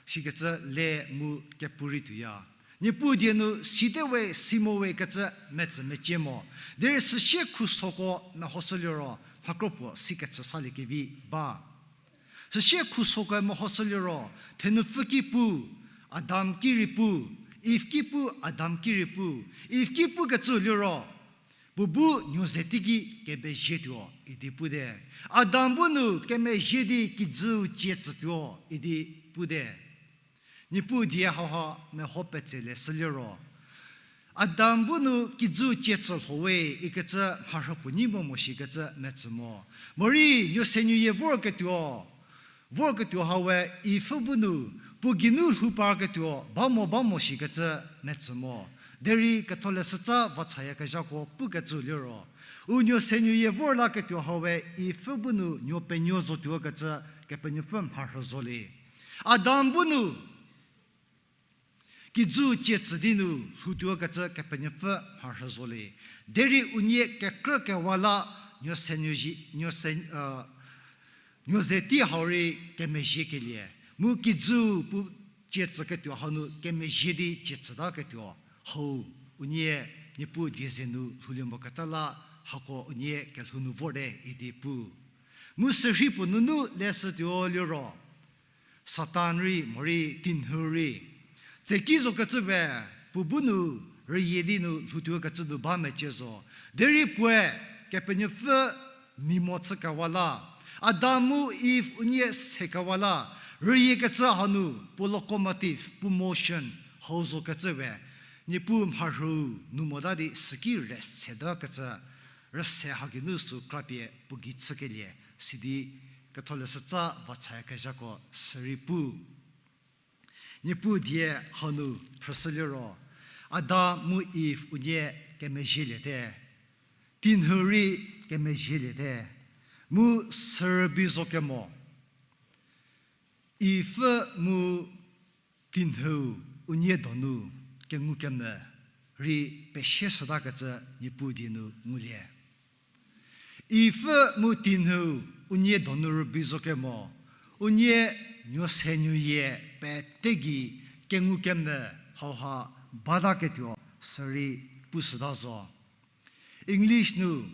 sikecü le mu kepu rei tuoya. Niepuu die nu site we, si mo we kecü metsü mecie mo. Derei süsie khusoko mehoshü liro, mhakro puo sikecü saliekevi ba. Süsie khusoko mehoshü liro, thenupfü ki pu, Adam ki rei pu, Iv ki pu, Adam ki rei pu, Iv ki pukecü liro, Puo bu nuo ze teiki kemezhietuo idi pute. Adam bu nu kemezhie di kijüu cie tsütuo idi pute. Niepuu die hauha meho petse le shüliro, Adam bu nu kijüu cie tsü lho we ikecü mharhü puo nyi mo mo shikecü metsü mo. Morei nuo se nuo yie vorketuo, vorketuo hawe Iv bu nu puo geinu lhou parketuo ba mo ba mo shikecü metsü mo. Derei Ketholeshütsa vachayakezhako pukecü liro, u nuo se nuo yie vor laketuo hawe Iv bu nu nuo penuo zotuokecü Kepenuopfü mharhü zo le. Adam bu nu kijüu cie tsü di nu lhoutuokecü Kepenuopfü mharhü zo le. Derei unie kekrükewa la nuo se nuo yie, nuo se, nuo ze tei hau rei kemezhiekelie, mu kijüu puo cie tsüketuo hau nu kemezhie di cie tsütaketuo hau, unie Niepuu die ze nu lhoulie moketa la hako unie kelhou nu vorte idi pu. Mu sürhei puo nunu leshütuo liro, Satan rei morei tinhü rei tseki zokecü we, puo bu nu rüyie di nu lhoutuokecü nu ba mecie zo. Derei puoe Kepenuopfü mimo chükewa la, Adam mu Iv unie sekewa la, rüyiekecü hanu puo locomotive, puo motion hau zokecü we, Niepuu mharhüu nu mota di süki rüsetakecü, rüse ha geinu sü krapie puo gei chükelie, sidi Ketholeshütsa vachayakezhako sürei pu. Niepuu die hanu phrüshü liro, Adam mu Iv unie kemezhieliete, tinhü rei kemezhieliete, mu sürübei zo kemo, Iv mu tinhüu unie donu kengukemvü rei pesie shütakecü Niepuu die nu ngulie. Iv mu tinhüu unie donu rübei zo kemo, unie nuo se nuo yie pete gei kengukemvü hauha bataketuo sürei pushüta zo. English nu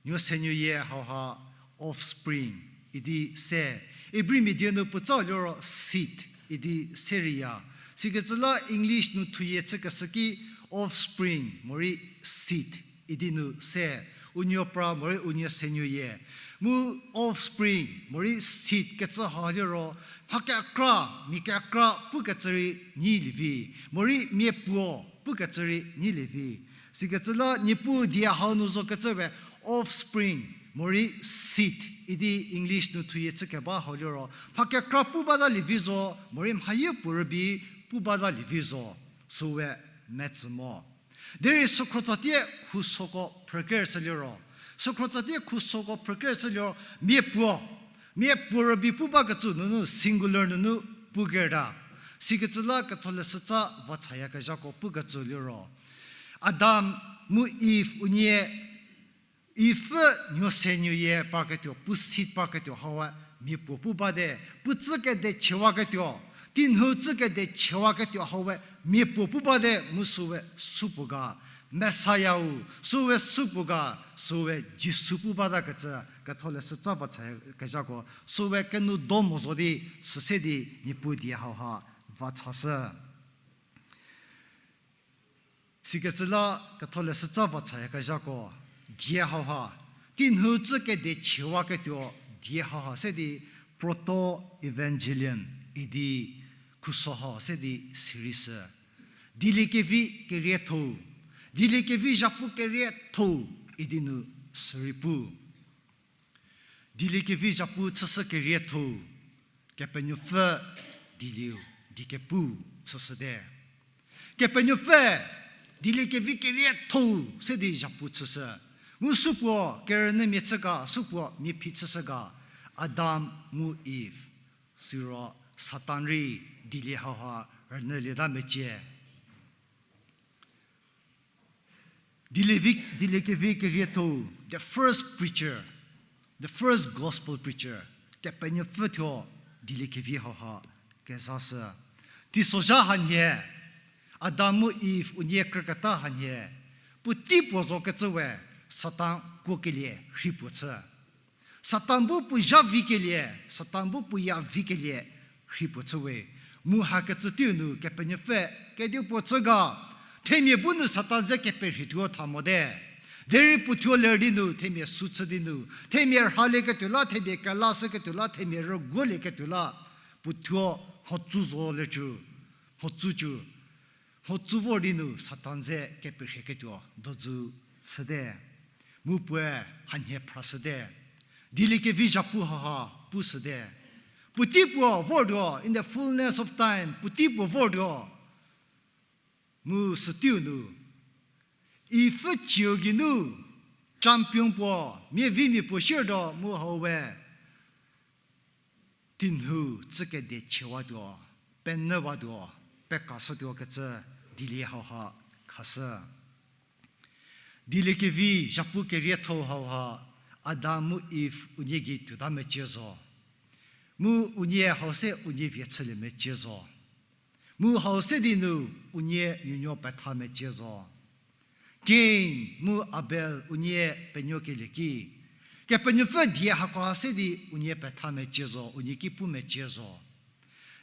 nuo se nuo yie hauha offspring idi se, Ibrimia die nu puotsau liro seed idi se reiya. Sikecü la English nu thuyie chükeshü ki offspring morei seed idi nu se, unuo pra morei unuo se nuo yie. Mu offspring morei seed kecü ha liro, mha kekra, mia kekra pukecü rei nyilievi, morei mia puo pukecü rei nyilievi. Sikecü la Niepuu die hau nu zokecü we offspring morei seed idi English nu thuyie chükeba hau liro, mha kekra pu batalievi zo, morei mhayie puo rübei pu batalievi zo, süwe metsü mo. Derei sükhro tsatie khusoko phrükershü liro, sükhro tsatie khusoko phrükershü liro, mia puo, mia puo rübei pu bakecü nunu singular nunu pukerta. Sikecü la Ketholeshütsa vachayakezhako pukecü liro, Adam mu Iv unie, Iv nuo se nuo yie parketuo, puo seed parketuo hawe mia puo pu bate, puo tsükede chiewaketuo, tinhü tsükede chiewaketuo hawe mia puo pu bate mu süwe supuo ga, Messiah-u süwe supuo ga, süwe Jisu pu batakecü Ketholeshütsa vachayakezhako süwe kenu do mo zo di, süse di Niepuu die hauha vachashü. Sikecü la Ketholeshütsa vachayakezhako die hauha, tinhü tsükede chiewaketuo die hauha se di proto-evangelium idi khuso hau se di sirei shü. Dieliekevi kerietho-u, dieliekevi zhapu kerietho-u idi nu sirei pu. Dieliekevi zhapu chüshü kerietho-u, Kepenuopfü dielieu diekepu chüshüte. Kepenuopfü dieliekevi kerietho-u se di zhapu chüshü. Mu supuo kerünyümia chü ga, supuo miaphi chüshü ga, Adam mu Iv. Siro Satan rei dielie hauha rünyülieta mecie. Dielievi-, dieliekevi kerietho-u, the first preacher, the first gospel preacher, Kepenuopfü thuo dieliekevi hauha kezashü. Teisozha hanhie, Adam mu Iv unie krüketa hanhie, puotei puo zokecü we Satan kuokelie rhei puo chü. Satan bu puo zha vikelie, Satan bu puo ya vikelie rhei puo chü we. Mu hakecü teiu nu Kepenuopfü kedipuo chü ga, themia bu nu Satan ze keperhie thuo tha mote. Derei puothuo ler di nu, themia sü chü di nu, themia rhalieketuo la, themia kelashüketuo la, themia rüguolieketuo la, puothuo mhodzü zo lecü, mhodzü cü, mhodzü vor di nu Satan ze keperhieketuo dozü chüte. Mu puoe hanhie phrashüte. Dieliekevi zhapu haha pushüte. Puotei puo vortuo, in the fullness of time, puotei puo vortuo. Mu süteiu nu, ipfü ciu geinu, champion puo, miavimia puo shiertuo mu hau we, tinhu tsükede chiewatuo, penyüwatuo, pekashütuo kecü dielie hauha khashü. Dieliekevi zhapu kerietho hauha, Adam mu Iv unie gei tuota mecie zo. Mu unie hau se unie vie chülie mecie zo. Mu hau se di nu unie nuonuo petha mecie zo. Kain mu Abel unie penuokelie ki, Kepenuopfü die hakoha se di unie petha mecie zo, unie ki pu mecie zo.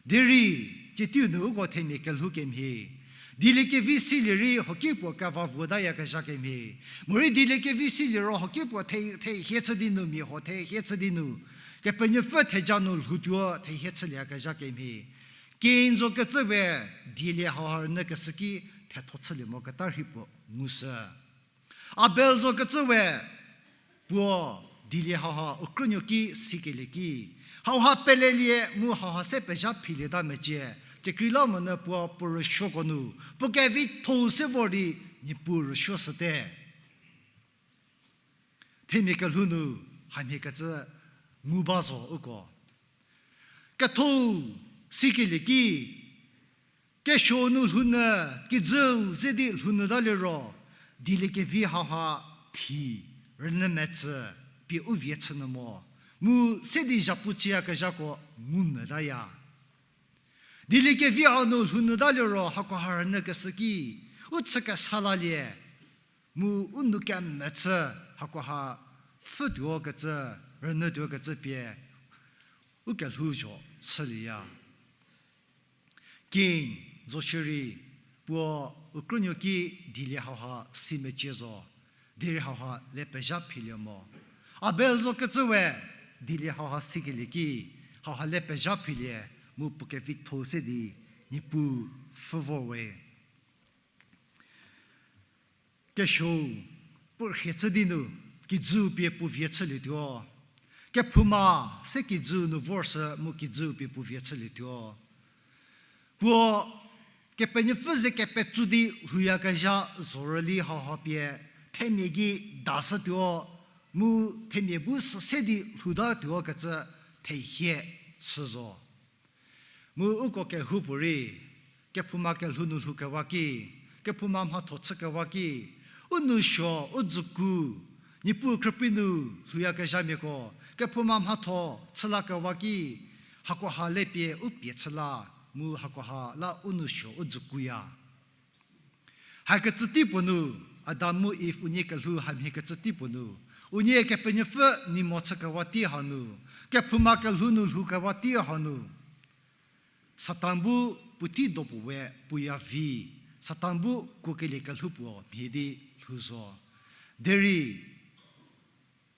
Derei, tsie teiu nu uko themia kelhou kemhie, dieliekevi silie rei hoki puo keva vuotayakezha kemhie, morei dieliekevi silie ro hoki puo the, thehie chü di nu, mia huo thehie chü di nu, Kepenuopfü theja nu lhoutuo thehie chülieyakezha kemhie. Kain zokecü we dielie hauha rünyükeshü ki thetho chülie moketa rhei puo ngushü. Abel zokecü we puo dielie hauha u krünuo ki sikelie ki, hauha pelelie mu hauha se pezha philieta mecie, kekreilamonyü puo puo rüsuoko nu, puo kevitho se vor di Niepuu rüsuoshüte. Themia kelhou nu hamhiekecü ngu ba zo uko. Ketho sikelie ki, kesuo nu lhounyü, kijüu ze di lhounyüta liro, dieliekevi hauha thi rünyü metsü pie u vie chünyü mo, mu se di zhapu chüyakezhako ngu metaya. Dieliekevi hau nu lhounyüta liro hakoha rünyükeshü ki, u chü kesa lalie, mu u nou kemetsü hakoha pfhütuo kecü, rünyütuo kecü pie u kelhou zho chülieya. Kain zo shierei, puo u krünuo ki dielie hauha si mecie zo, derei hauha le pezha philie mo. Abel zokecü we dielie hauha sikelie ki, hauha le pezha philie, mu puo kevitho se di Niepuu pfhü vor we. Kesuo puo rhie chü di nu, kijüu pie puo vie chülietuo. Kephouma se kijüu nu vorshü mu kijüu pie puo vie chülietuo. Puo Kepenuopfü ze kepetsu di lhouyakezha zorüli hauha pie, themia gei dashütuo, mu themia bu süse di lhoutatuo kecü thehie chü zo. Mu uko kehoupuorei, kephouma kelhou nu lhoukewa ki, kephouma mhatho chükewa ki, u nou suo, u dzüku, Niepuu khrüprei nu lhouyakezhamiako, kephouma mhatho chülakewa ki, hakoha le pie u pie chüla, mu hakoha la u nou suo u dzükuya. Hakecü tei puo nu, Adam mu Iv unie kelhou hamhiekecü tei puo nu, unie Kepenuopfü nei mo chükewa tei hanu, kephouma kelhou nu lhoukewa tei hanu, Satan bu puotei do puo we puoya vi, Satan bu kuokelie kelhou puo mhie di lhou zo. Derei,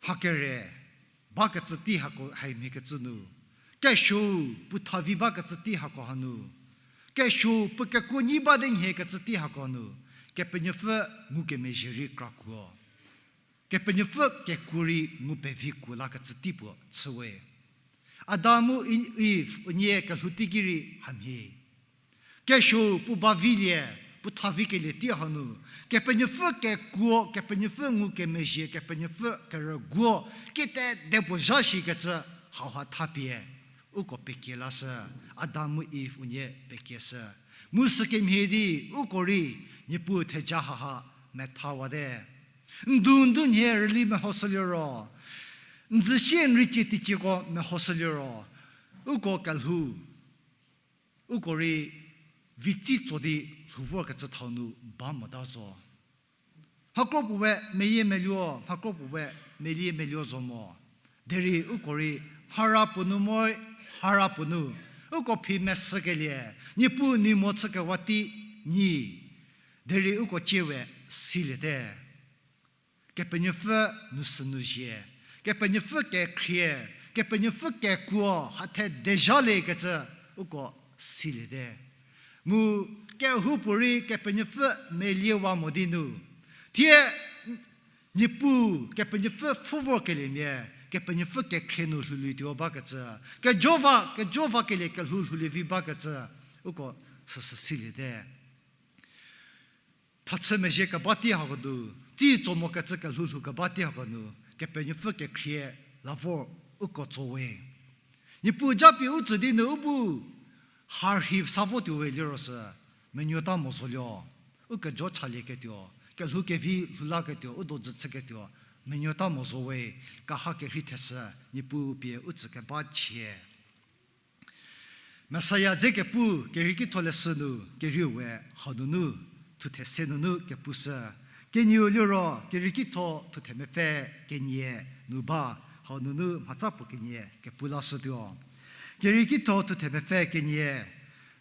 mha kere bakecü tei hako hamhiekecü nu, kesuo puo thavi bakecü tei hako hanu, kesuo puo kekuo nyi ba di nhiekecü tei hako nu, Kepenuopfü ngukemezhie rei krakuo. Kepenuopfü kekuo rei ngu pevi kuo lakecü tei puo chüwe. Adam mu I-, Iv unie kelhou teiki rei hamhie. Kesuo puo ba vilie, puo thavi kelie tei hanu, Kepenuopfü kekuo, Kepenuopfü ngukemezhie, Kepenuopfü kerüguo, kite de puo zha shikecü hauha thapie uko pekie lashü, Adam mu Iv unie pekieshü. Mu sükemhie di uko rei Niepuu theja haha methawate. Ndu ndu nhie rüli mehoshüliro, n zü sie n rei cie teicieko mehoshüliro, uko kelhou, uko rei vitsi tso di lhou vorkecü thau nu ba mota zo. Mhakro puo we meyie meluo, mhakro puo we melie meluo zo mo. Derei uko rei mhara puo nu mo, mhara puo nu uko phi mesükelie, Niepuu nei mo chükewa tei nyi. Derei uko cie we siliete. Kepenuopfü nu sünu zhie, Kepenuopfü kekhrie, Kepenuopfü kekuo hathe dezhaliekecü uko siliete. Mu kehoupuorei Kepenuopfü meliewa mo di nu, thie Niepuu Kepenuopfü pfhü vorkeliemia, Kepenuopfü kekhrie nu lhoulietuo bakecü, kejova, kejova kelie kelhou lhoulie vi bakecü, uko süsü siliete. Thachü mezhie keba tei hako nu, tsi tso mokecü kelhou lhou keba tei hako nu, Kepenuopfü kekhrie la vor uko tso we. Niepuu japie u tsü di nu u bu harhi sa votuo we liro sü, menuota mo zolie, u kejo chalieketuo, kelhou kevi lhou laketuo, u dojü chüketuo, menuota mo zo we, kaha kerhei thesü, Niepuu pie u tsü keba chie. Messiah dze kepu, Kerieki tho leshü nu, kerieu we, hanunu, thuthe se nunu kepushü. Kenieu liro, Kerieki tho thuthe mepfü kenie nu ba, hanunu mhatsa puo kenie kepu lashütuo. Kerieki tho thuthe mepfü kenie,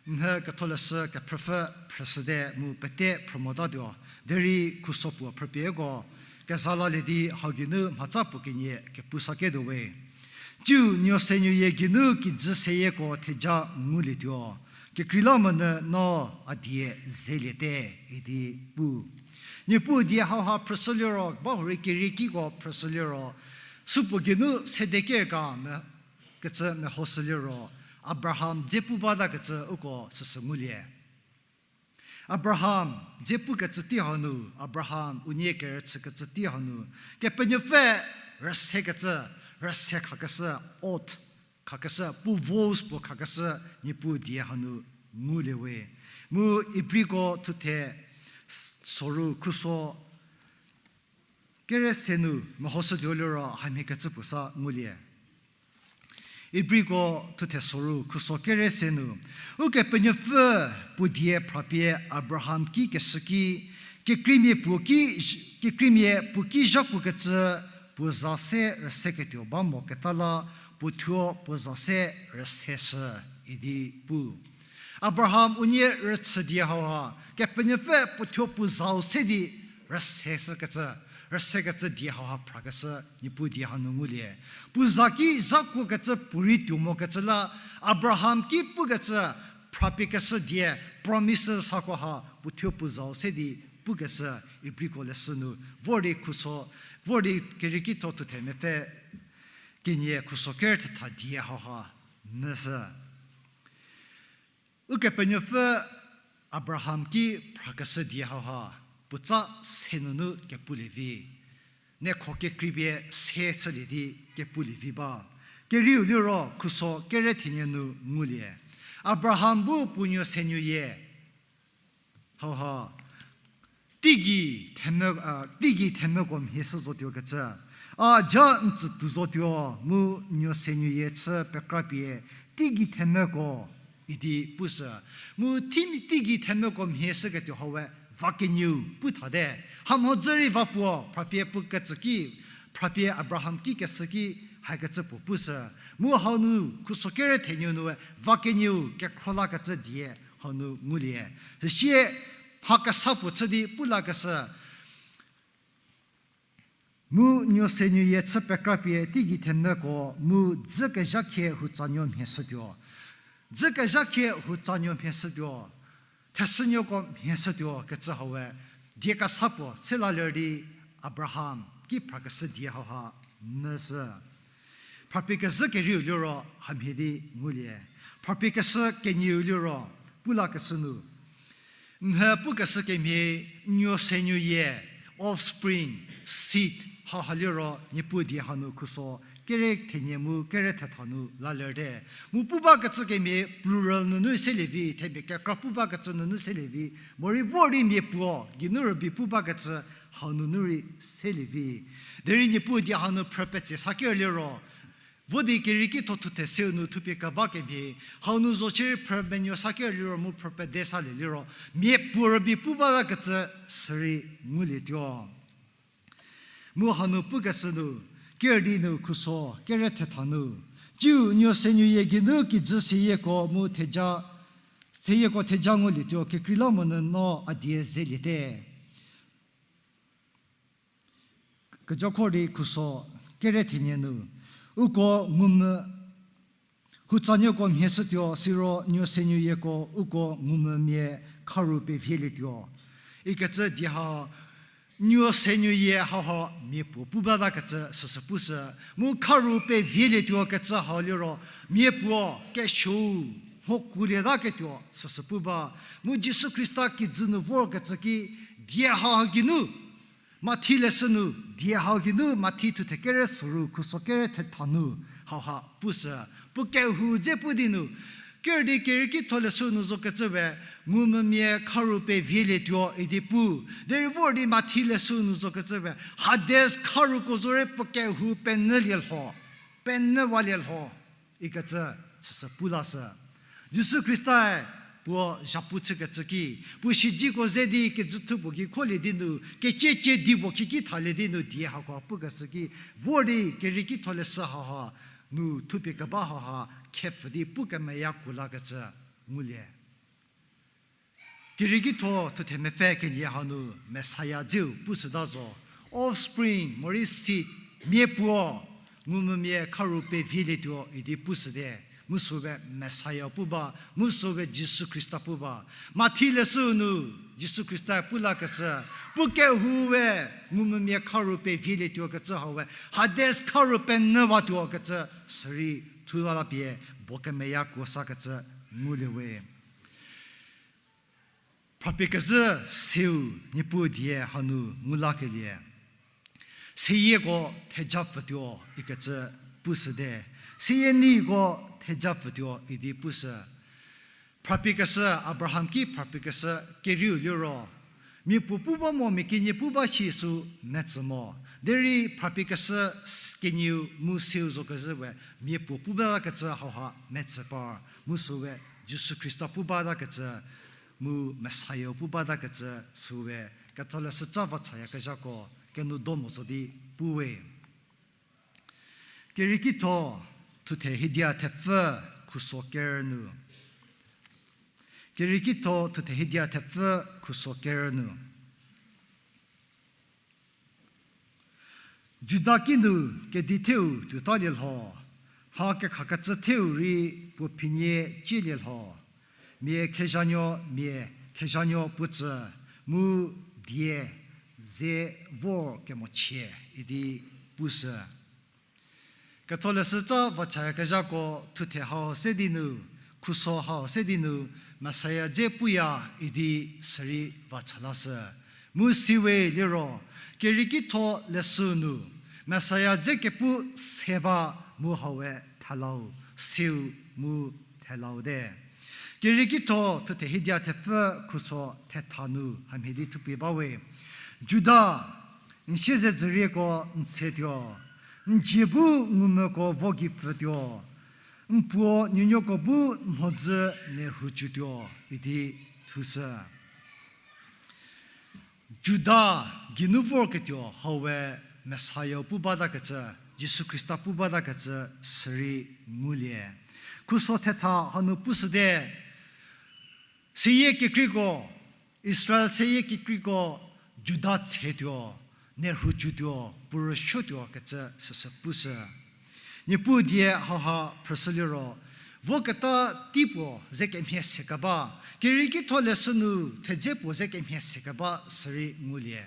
nhü ketholeshü kephrüpfü phrüshüte mu pete phrü motatuo, derei khuso puo phrüpieko, keza lalie di hau geinu mhatsa puo kenie kepu saketuo we. Tsiu nuo se nuoyie geinu kijü seyieko theja ngulietuo. Kekreilamonyü no a die zeliete idi pu. Niepuu die hauha phrüshü liro, bahurei Keriekiko phrüshü liro, supuo geinu sede ker ka me, kecü mehoshü liro, Abraham dze pu batakecü uko süsü ngulie. Abraham dze pukecü tei hanu, Abraham unie kerüchükecü tei hanu, Kepenuopfü rüsekecü, rüse khakeshü, oath khakeshü, puo vows puo khakeshü, Niepuu die hanu ngulie we. Mu Ibriko thuthe s-, soru khuso kere se nu mehoshütuo liro hamhiekecü puo sa ngulie. Ibriko thuthe soru khuso kere se nu, Ukepenuopfü puo die phrapie Abraham ki keshü ki, kekreimia puo ki, kekreimia puo ki zhakuokecü puo za se rüseketuo ba moketa la, puo thuo puo za se rüseshü idi pu. Abraham unie rüchü die hauha, Kepenuopfü puo thuo puo zau se di rüseshükecü, rüsekecü die hauha phrakeshü Niepuu die hanu ngulie. Puo za ki zhakuokecü puorei tuo mokecü la, Abraham ki pukecü, phrapie keshü die, promise sakoha puo thuo puo zau se di pukeshü Ibriko leshü nu, vor di khuso, vor di Kerieki tho thuthe mepfü kenie khuso kere thetha die hauha meshü. Ukepenuopfü Abraham ki phrakeshü die hauha, puotsa se nunu kepulie vi, niekho kekreipie se chülie di kepulie vi ba. Kerieu liro khuso kere thenie nu ngulie. Abraham bu puo nuo se nuoyie hauha, teigei themvü, a, teigei themvüko mhie shü zotuokecü, a ja n tsütuo zotuo mu nuo se nuoyie chü pekrapie teigei themvüko idi pushü. Mu thie teigei themvüko mhie shüketuo hawe va kenieu pu thate. Hamhodzü rei va puo, phrapie pukecü ki, phrapie Abraham ki keshü ki, hakecü puo pushü. Mu haunu khuso kere thenie nue va kenieu kekhro lakecü die hanu ngulie. Süsie mha kesa puo chü di pu lakeshü, mu nuo se nuoyie chü pekrapie teigei themvüko mu dzü kezhakhie hutsanuo mhie shütuo. Dzü kezhakhie hutsanuo mhie shütuo. Thesünuoko mhie shütuo kecü hawe, die kesa puo se laler di Abraham ki phrakeshü die hauha meshü. Phrapie kezhü kerieu liro hamhie di ngulie. Phrapie keshü kenieu liro pu lakeshü nu, nhü pukeshü kemhie nuo se nuoyie, offspring, seed, hauha liro Niepuu die hanu khuso kere thenie mu kere thetha nu lalerte. Mu pu bakecü kemhie plural nunu selie vi, themia kekra pu bakecü nunu selie vi, morei vor di mia puo geinu rübei pu bakecü hau nunu rei selie vi. Derei Niepuu die hanu phrü petse saker liro, vo di Kerieki tho thuthe seu nu thupie keba kemhie, hau nu zo shierei phrü menuo saker liro mu phrü pede salie liro, mia puo rübei pu bakecü sürei ngulietuo. Mu hanu pukeshü nu, kere di nu khuso kere thetha nu, tsiu nuo se nuoyie geinu kijü seyieko mu theja, seyieko theja ngulietuo, kekreilamonyü no a die zeliete. Kejokhor di khuso kere thenie nu, uko ngumvü, hutsanuoko mhie shütuo, siro nuo senuoyieko uko ngumvümia kharu pevielietuo ikecü die ha, nuo senuoyie hauha mia puo pu batakecü süsü pushü, mu kharu pevielietuo kecü hau liro mia puo kesuou mhokuolietaketuo süsü pu ba, mu Jisu Khrista kijü nu vorkecü ki die hau geinu, Mathi leshü nu die hau geinu, Mathi thuthe kere soru khuso kere thetha nu hauha pushü, puo kehou dze pu di nu, ker di kerieki tho leshü nu zokecü we, ngumvümia kharu pevielietuo idi pu, derei vor di Mathi leshü nu zokecü we, Hades kharuko zorei puo kehou penyülie lho, penyüwalie lho ikecü süsü pu lashü. Jisu Khristae puo zhapu chükecü ki, puo siedzeko ze di kejüthu puo gei kholie di nu, keciecie di puo kiki thalie di nu die hako pukeshü ki, vor di kerieki tho leshü hauha nu thupie keba hauha khepfü di pu kemeya kuo lakecü ngulie. Kerieki tho thuthe mepfü kenie hanu Messiah dzeu pushüta zo, offspring, morei seed, mia puo, ngumvümia kharu pevielietuo idi pushüte, mu süu we Messiah pu ba, mu süu we Jisu Khrista pu ba. Mathi leshü nu Jisu Khrista pu lakeshü, puo kehou we ngumvümia kharu pevielietuo kecü hau we, Hades kharu penyüwatuo kecü, sürei thuwa la pie, puo kemeya kuo sakecü ngulie we. Phrapie kezhü seu Niepuu die hanu ngu lakelie. Seyieko thejapfütuo ikecü pushüte. Seyie neiko thejapfütuo idi pushü. Phrapie keshü, Abraham ki phrapie keshü kerieu liro, mia puo pu ba mo, mia kenie pu ba shi sü metsü mo. Derei phrapie keshü, kenieu mu seu zo kezhü we, mia puo pu batakecü hauha metsü par, mu süu we Jisu Khrista pu batakecü, mu Messiah pu batakecü süu we, ketholeshü tsa vachayakezhako kenu do mo zo di pu we. Kerieki tho thuthe hidia thepfü khuso ker nu. Kerieki tho thuthe hidia thepfü khuso ker nu. Juda kinu kedi theu tuotalie lho, mha kekhakecü theu rei puo phinie cielie lho, mia khezhanuo, mia khezhanuo puo tsü, mu die ze vor kemochie idi pushü. Ketholeshü tsa vachayakezhako thuthe hau se di nu, khuso hau se di nu, Messiah dze puya idi sürei vacha lashü. Mu siwe liro, kerieki tho leshü nu, Messiah dze kepu se ba mu hau we thelau, seu mu thelau te. Kerieki tho thuthe hidia thepfü khuso thetha nu hamhie di thupie ba we. Juda, n siezedzürieko n tsetuo, n dzie bu ngumvüko vo gei pfütuo, n puo nuonuoko bu n mhodzü nerhu cütuo idi thushü. Juda geinu vorketuo hau we Messiah pu batakecü, Jisu Khrista pu batakecü sürei ngulie. Khuso thetha hanu pushüte, seyie kekreiko, Israel seyie kekreiko Juda tsetuo, nerhu cütuo, puo rüsuotuo kecü süsü pushü. Niepuu die hauha phrüshü liro, voketa tei puo ze kemhie sekeba, kerieki tho leshü nu thedze puo ze kemhie sekeba sürei ngulie.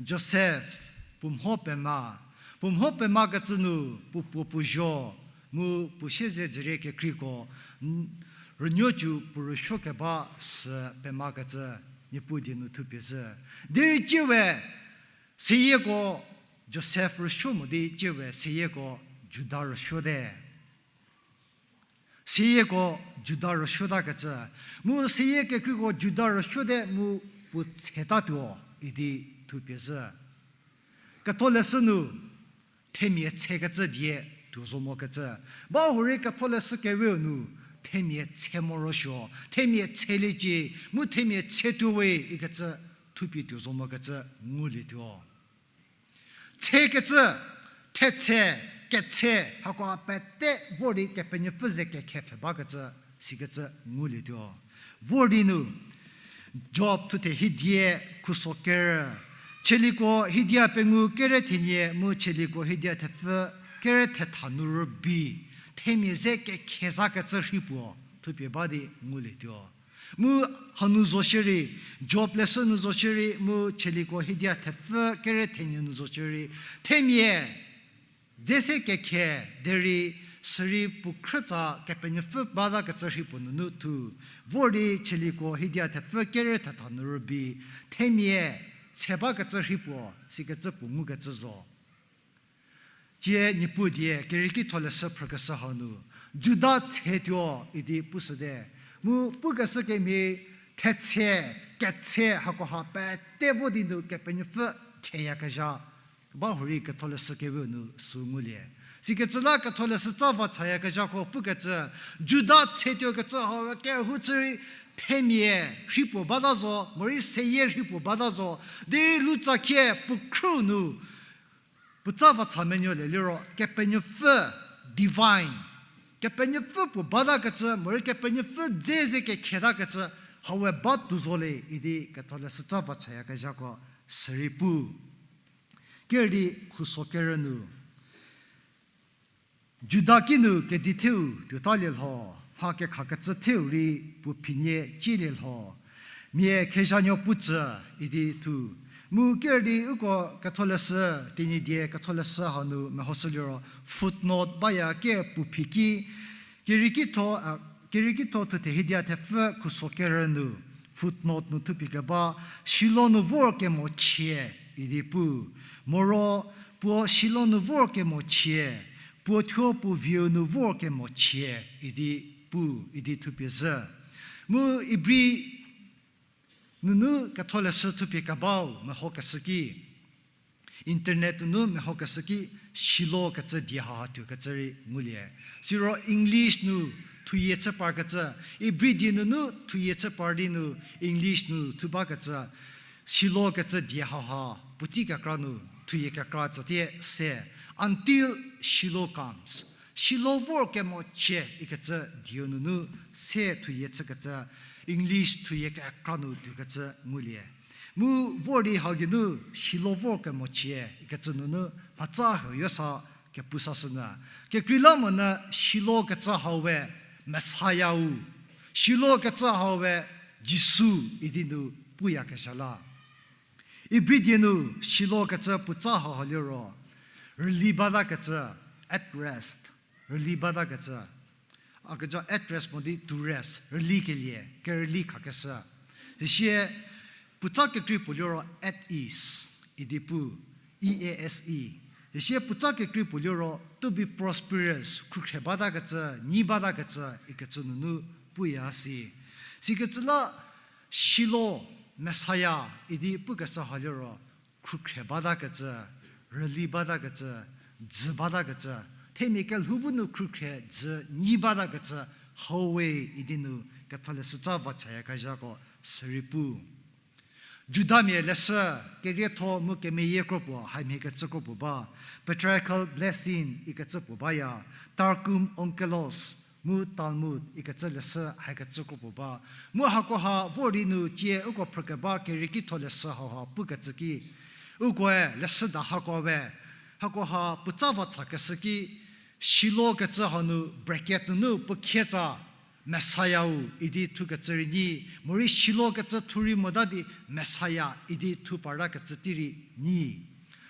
Josef, puo mho pema, puo mho pemakecü nu puo puo puo zuo, mu puo siezedzürie kekreiko, n-, rünuocü puo rüsuo keba sü pemakecü Niepuu die nu thupie zhü. Derei ciewe, seyieko Josef rüsuo mo di ciewe seyieko Juda rüsuote. Seyieko Juda rüsuotakecü, mu seyie kekreiko Juda rüsuote mu puo tsetatuo idi thupie zhü. Ketholeshü nu themia tsekecü die tuo zo mokecü. Bahurei ketholeshü keweu nu themia tse morosuo, themia tseliecie, mu themia tse tuowe ikecü thupie tuo zo mokecü ngulietuo. Tsekecü, thetse, ketse, hako pete vor di Kepenuopfü ze kekhepfhe bakecü, sikecü ngulietuo. Vor di nu, Job thuthe hiedie khuso ker, Tsaliko hidia pengou kere thenie mu tsaliko hidia thepfü kere thetha nu rübei, themia ze kekhezakecü rhei puo thupie ba di ngulietuo. Mu hanu zo shierei, Job leshü nu zo shierei, mu tsaliko hidia thepfü kere thenie nu zo shierei, themia dze se kekhe derei sürei puo khrütsa Kepenuopfü batakecü rhei puo nunu thu, vor di tsaliko hidia thepfü kere thetha nu rübei, themia tse bakecü rhei puo sikecü puo ngukecü zo. Tsie Niepuu die kerieki tholeshü phrükeshü hanu, Juda tsetuo idi pushüte. Mu pukeshü kemhie thetse, ketse hakoha pete vo di nu Kepenuopfü kheyakezha ba hurei ketholeshü kewe nu sü ngulie. Sikecü la ketholeshü tsa vachayakezhako pukecü, Juda tsetuokecü hau kehou chü rei themia rhei puo bata zo, morei seyie rhei puo bata zo, derei lutsakhie puo khrü nu puo tsa vacha menuolie liro, Kepenuopfü divine, Kepenuopfü puo batakecü, morei Kepenuopfü dze ze kekhetakecü, haue ba tuo zo le idi ketholeshü tsa vachayakezhako sürei pu. Kerdi khuso kerü nu, Juda kinu kedi theu tuotalie lho, mha kekhakecü theu rei puo phinie cielie lho, mia khezhanuo putsü idi thu. Mu kerdi uko ketholeshü, Tenyidie ketholeshü hanu mehoshü liro footnote baya ker puo phi ki, kerieki tho, a, kerieki tho thuthe hidia thepfü khuso kerü nu, footnote nu thupie keba, Shilo nu vor kemochie idi pu. Moro, puo Shilo nu vor kemochie, puo thuo puo vieu nu vor kemochie idi pu, idi thupie zhü. Mu Ibri nunu ketholeshü thupie kebau mehokeshü ki, internet nunu mehokeshü ki, Shilo kecü die haha tuokecü rei ngulie. Siro English nu thuyie chü parkecü, Ibri die nunu thuyie chü par di nu English nu thu bakecü, Shilo kecü die haha puotei kekra nu thuyie kekra tsütie se, until Shiloh comes. Shilo vor kemochie ikecü dieu nunu se thuyie chükecü, English thuyie kekra nu tuokecü ngulie. Mu vor di hau geinu Shilo vor kemochie ikecü nunu mhatsa huoyo sa kepu sashünyü. Kekreilamonyü Shilo kecü hau we Messiah-u, Shilo kecü hau we Jisu idi nu puyakezha la. Ibri die nu Shilo kecü puotsa hauha liro, rüli batakecü, at rest, rüli batakecü. A kejo at rest mo di to rest, rülikelie, kerüli khakeshü. Süsie puotsa kekrei puo liro at ease idi pu, E A S E. Süsie puotsa kekrei puo liro to be prosperous, khrükhre batakecü, nyi batakecü ikecü nunu puya si. Sikecü la Shilo, Messiah idi pukeshü ha liro, khrükhre batakecü, rüli batakecü, dzü batakecü, themia kelhou bu nu khrükhre dzü nyi batakecü hau we idi nu ketholeshü tsa vachayakezhako sürei pu. Judamia leshü kerietho mu kemeyie kro puo, haimhie kecü kro puo ba, patriarchal blessing ikecü puo baya, Targum Onkelos mu Talmud ikecü leshü haikecü kro puo ba. Mu hakoha vor di nu tie uko phrükeba kerieki tholeshü hauha pukecü ki, ukoe leshüda hako we, hakoha puotsa vachakeshü ki, Shilo kecü hanu bracket nunu puo khietsa Messiah-u idi thukecü rei nyi, morei Shilo kecü thu rei mota di Messiah idi thu partakecü tei rei nyi.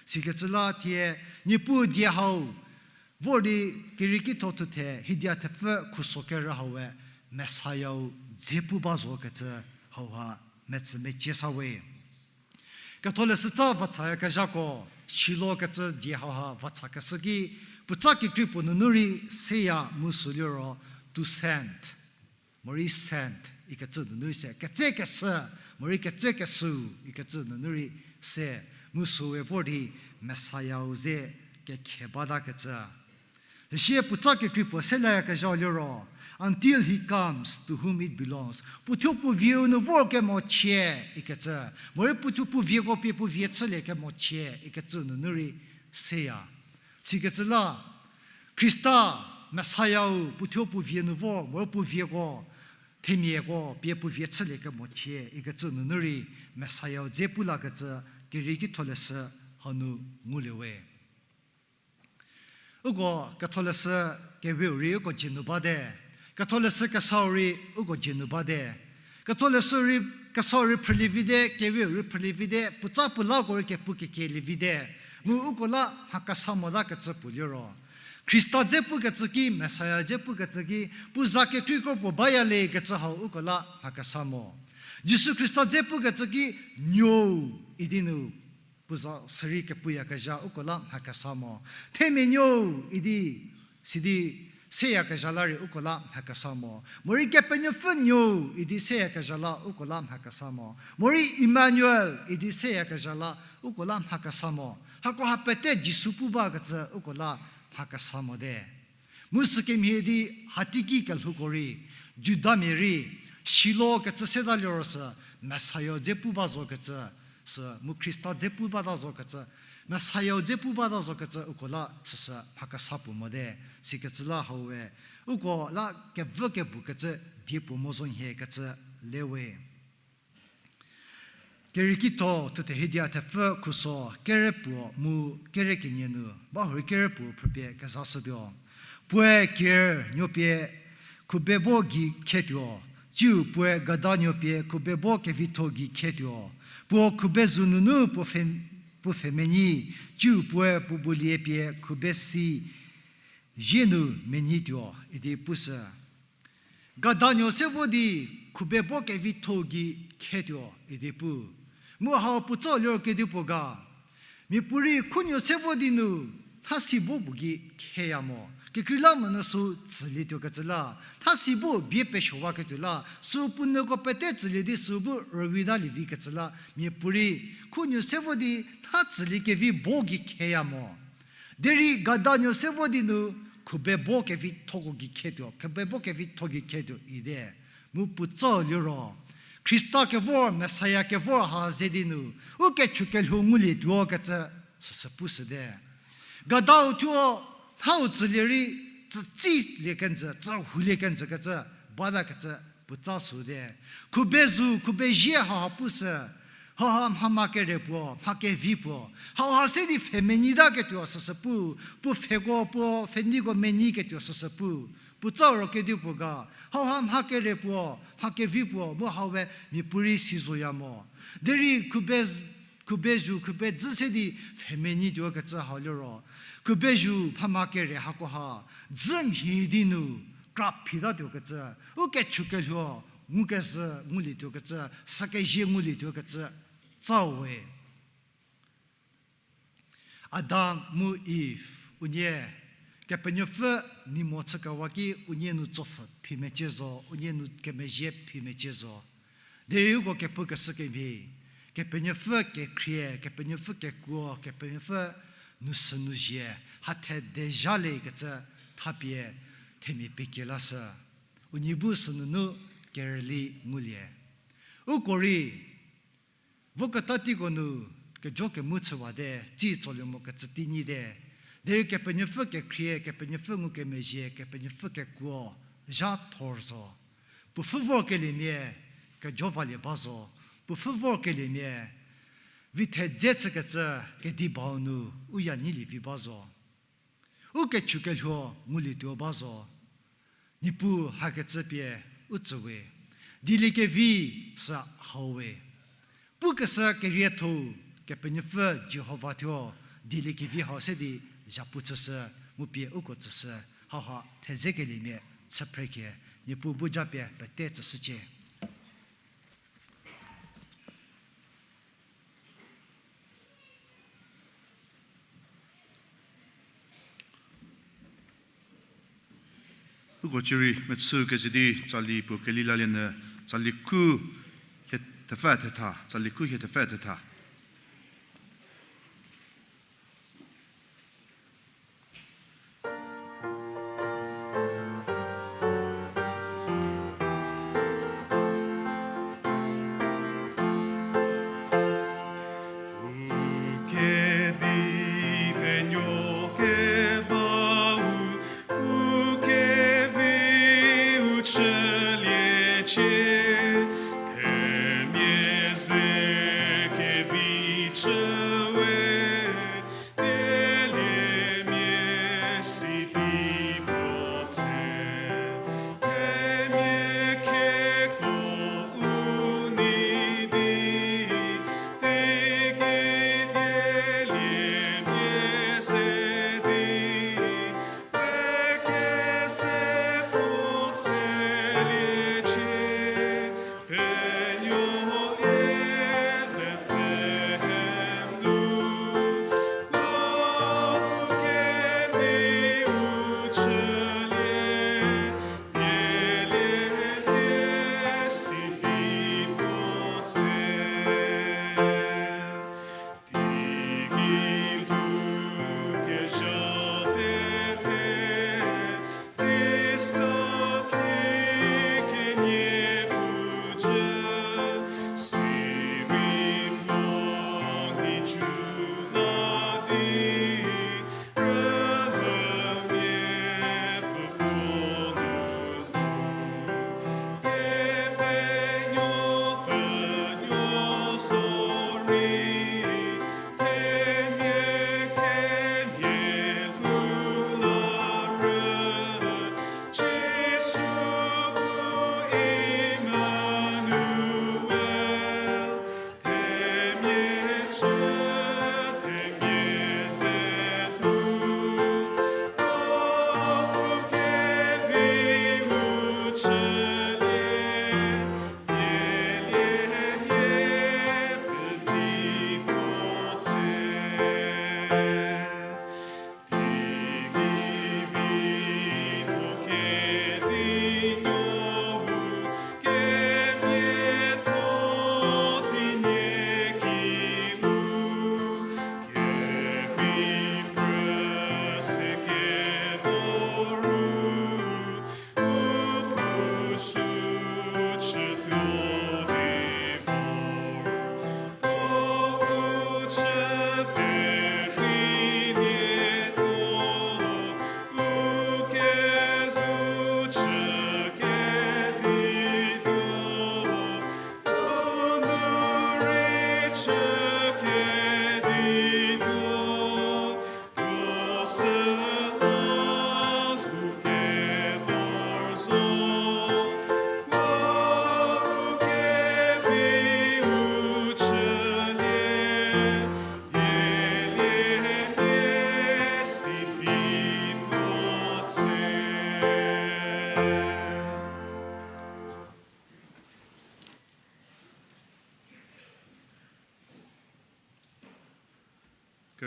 Sikecü la tie, Niepuu die hau, vor di kerieki tho thuthe hidia thepfü khuso kerü hau we Messiah-u dze pu ba zokecü hauha metsü mecie sa we. Ketholeshü tsa vachayakezhako, Shilo kecü die hauha vachakeshü ki, puotsa kekrei puo nunu rei seya mu sü liro, to send, morei sent ikecü nunu rei se, ketsekeshü, morei ketsekeshüu ikecü nunu rei se, mu süe vor di Messiah-u ze kekhe batakecü. Süsie puotsa kekrei puo selayakezhau liro, until he comes to whom it belongs. Puothuo puo vieu nu vor kemochie ikecü, morei puothuo puo vieko pie puo vie chülie kemochie ikecü nunu rei seya. Sikecü la, Khrista, Messiah-u puothuo puo vie nu vor, morei puo vieko, themiako pie puo vie chülie kemochie ikecü nunu rei Messiah-u dze pu lakecü Kerieki tholeshü hanu ngulie we. Uko ketholeshü keweu rei uko dzie nu bate. Ketholeshü kesau rei uko dzie nu bate. Ketholeshü rei kesau rei phrülie vite, keweu rei phrülie vite, puotsa puo lako rei kepu kekelie vite. Mu uko la mha kesa motakecü puo liro, Khrista dze pukecü ki, Messiah dze pukecü ki, puo za kekreikro puo baya lekecü hau uko la mha kesa mo. Jisu Khrista dze pukecü ki, nuou idi nu puo za sürei kepuyakezha uko la mha kesa mo. Themia nuou idi sidi seyakezha la rei uko la mha kesa mo. Morei Kepenuopfü nuou idi seyakezha la uko la mha kesa mo. Morei Emmanuel idi seyakezha la uko la mha kesa mo. Hakoha pete Jisu pu bakecü uko la mha kesa mote. Mu sükemhie di hateiki kelhouko rei, Judamia rei, Shilo kecü seta liro sü, Messiah dze pu ba zokecü, sü mu Khrista dze pu bata zokecü, Messiah dze pu bata zokecü uko la süsü mha kesa puo mote, sikecü la hau we, uko la kevü kebukecü die puo mo zo nhie kecü le we. Kerieki tho thuthe hiedia thepfü khuso kere puo mu kere kenie nu, ba hurei kere puo phrüpie kezashütuo. Puoe ker nuopie khubebo gei khetuo, tsiu puoe gada nuopie khubebo kevitho gei khetuo. Puo khubezu nunu puo pfhe-, puo pfhe menyi, tsiu puoe puo bulie pie khubesi zie nu menyituo idi pushü. Gada nuo se vo di khubebo kevitho gei khetuo idi pu. Mu hau puotsa liro kedipuo ga, miapuorei khunuo se vo di nu thasi bo puo gei kheya mo. Kekreilamonyü sü tsülietuo kecü la, thasi bo bie pesuowaketuo la, sü puo nuoko pete tsülie di sü bu rüwitalie vi kecü la, miapuorei khunuo se vo di tha tsüliekevi bo gei kheya mo. Derei gada nuo se vo di nu khubebo kevithoko gei khetuo, khubebo kevitho gei khetuo idi. Mu puotsa liro, Khrista kevor, Messiah kevor ha ze di nu, u kechukelhuo ngulietuo kecü süsü pushüte. Gadau thuo, thau tsülie rei, tsütsilie kenjü, tsühoulie kenjü kecü, bata kecü, puotsa süte. Khubezu, khubezie hauha pushü, hauha mhama kere puo, mha kevi puo, hauha se di pfhe menyitaketuo süsü pu, puo pfheko puo pfheneiko menyiketuo süsü pu, puotsa ro kedipuo ga, hauha mha kere puo, mha kevi puo, mu hau we miapuorei si zoya mo. Derei khube, khubezhu, khubedzü se di pfhe menyituo kecü hau liro, khubezhu mhama kere hakoha, dzü mhie di nu, kra phitatuo kecü, u kechukelhuo, ngukezhü ngulietuo kecü, sükezie ngulietuo kecü, tsau we. Adam mu Iv, unie, Kepenuopfü ni mo chükewa ki unie nu tsopfhü phi mecie zo, unie nu kemezhie phi mecie zo. Derei uko kepukeshü kemhie, Kepenuopfü kekhrie, Kepenuopfü kekuo, Kepenuopfü nu sünu zhie, hathe dezhaliekecü thapie themia pekie lashü. Unie bu sünunu kerüli ngulie. Uko rei, voketa teiko nu kejo kemu chüwate, tsi tsolie mokecü tei nyite. Derei Kepenuopfü kekhrie, Kepenuopfü ngukemezhie, Kepenuopfü kekuo, zha thor zo. Puo pfhü vorkeliemia, kejo valie ba zo. Puo pfhü vorkeliemia, vi thedze chükecü kedi bau nu, u ya nyilie vi ba zo. U kechukelhuo ngulietuo ba zo. Niepuu hakecü pie u tsü we. Dieliekevi sü hau we. Pukeshü kerietho-u Kepenuopfü Jihova thuo dieliekevi hau se di zhapu chüshü, mu pie uko tsüshü, hauha thedze keliemia chü phrekhie, Niepuu bu japie pete tsüshücie. Uko cierei mechü keze di tsali puo keli lalie nyü, tsali khu hie thepfü thetha, tsali khu hie thepfü thetha. U kedipenuo kebau, u keviu chüliecie, themia ze kevi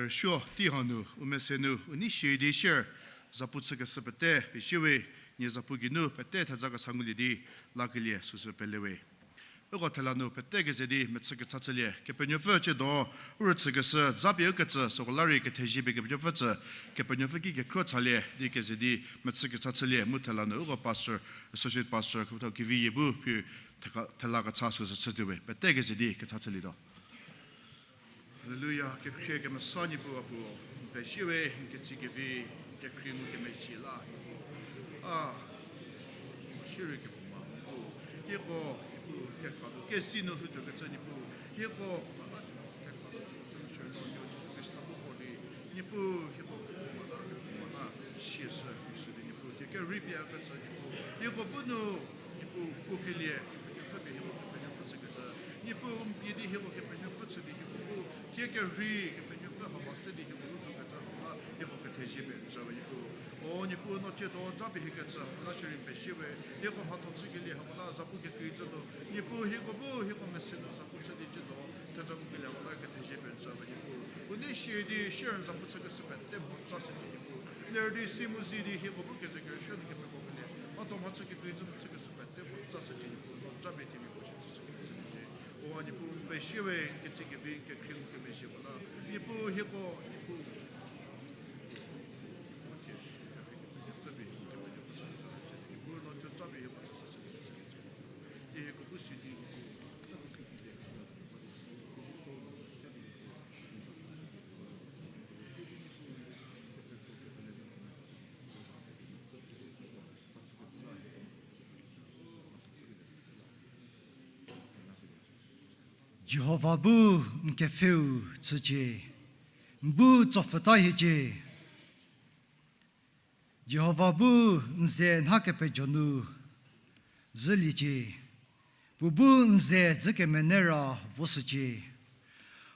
Rüsuo tei hanu, u mese nu, u nei shie di share, zapu chükeshü pete, pezie we, nie zapu geinu, pete theza kesa ngulie di, lakelie süsü pele we. Uko thela nu pete keze di mechü kecha chülie, Kepenuopfü tsiedo, u rüchükeshü, zapie ükecü, süko la rei kethezie pie Kepenuopfü tsü, Kepenuopfü ki kekhro chalie, di keze di mechü kecha chülie, mu thela nu, uko pastor, associate pastor, kepethau Keviyie bu, phi theka-, thela kecha süsü chütuo we, pete keze di kecha chülietuo. Haleluya, kekhrie kemesa Niepuu a puo, n pezie we, n ketsie kevi, kekhrie ngukemezhie la, Niepuu. A, shierei kepu ma, Niepuu. Hieko, Niepuu, kekra nu, kesi nu lhoutuokecü Niepuu. Hieko, kekra nu, Jisu Khrista bu ko di, Niepuu, hieko, kekra nu, sie sü, sü di Niepuu, thie kerei pie kecü Niepuu. Hieko bu nu, Niepuu, kuokelie, Kepenuopfü pie hieko Kepenuopfü chükecü. Niepuu, n pie di hieko Kepenuopfü chü di hieko bu, thie kerei Kepenuopfü hau ba se di hieko bu lhoukecü hau la, hieko kethezie pie n tsü we Niepuu. O Niepuu, no tsiedo zapie hiekecü hau la shierei n pezie we, hieko mhatho chükelie hau la zapu kekrei zhü nu. Niepuu, hieko bu, hieko mese nu zapu chü di tsiedo, theza ngukelie hau la kethezie pie n tsü we Niepuu. U nei shie di share zapu chükeshü pete mhodzü se di Niepuu. Ler di si mu zi di hieko bu keze kerüsuo nu kepekrokelie. Mhatho mhachü kekrei zhü nu chükeshü pete mhodzü se di Niepuu. No zapie themia puo shi chüshü kekrei zhü di. O a Niepuu, n pezie we, n ketsie kevi, n kekhrie ngukemezhie puo la. Niepuu hieko, Niepuu. Jihova bu n kepfheu chücie, n bu tsopfhüta hiecie. Jihova bu n ze nha kepejo nu zhüliecie, puo bu n ze dzü kemenei ra voshücie.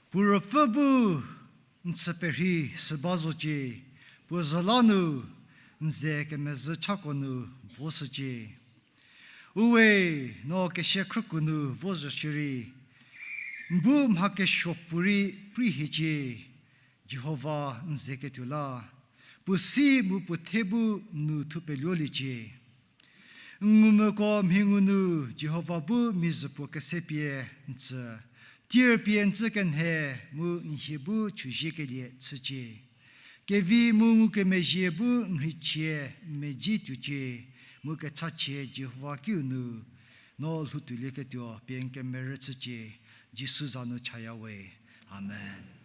Puo ruopfü bu n chü perhei shü ba zocie, puo zhü la nu n ze kemezhü chako nu voshücie. Uwe, no kesia khrüku nu vo zhü shierei, n bu mha kesuo puorei prei hiecie, Jihova n ze ketuo la, puo si mu puo the bu n nu thupeluoliecie. N ngumvüko mhi ngu nu Jihova bu mizhü puo kese pie n tsü, tier pie n tsü kenhe mu n hie bu chüziekelie chücie. Kevi mu ngukemezhie bu n rheichie n medzi tuocie, mu kechachie Jihova kiu nu no lhoutuolieketuo pie n kemerü chücie, Jisu za nu chaya we. Amen.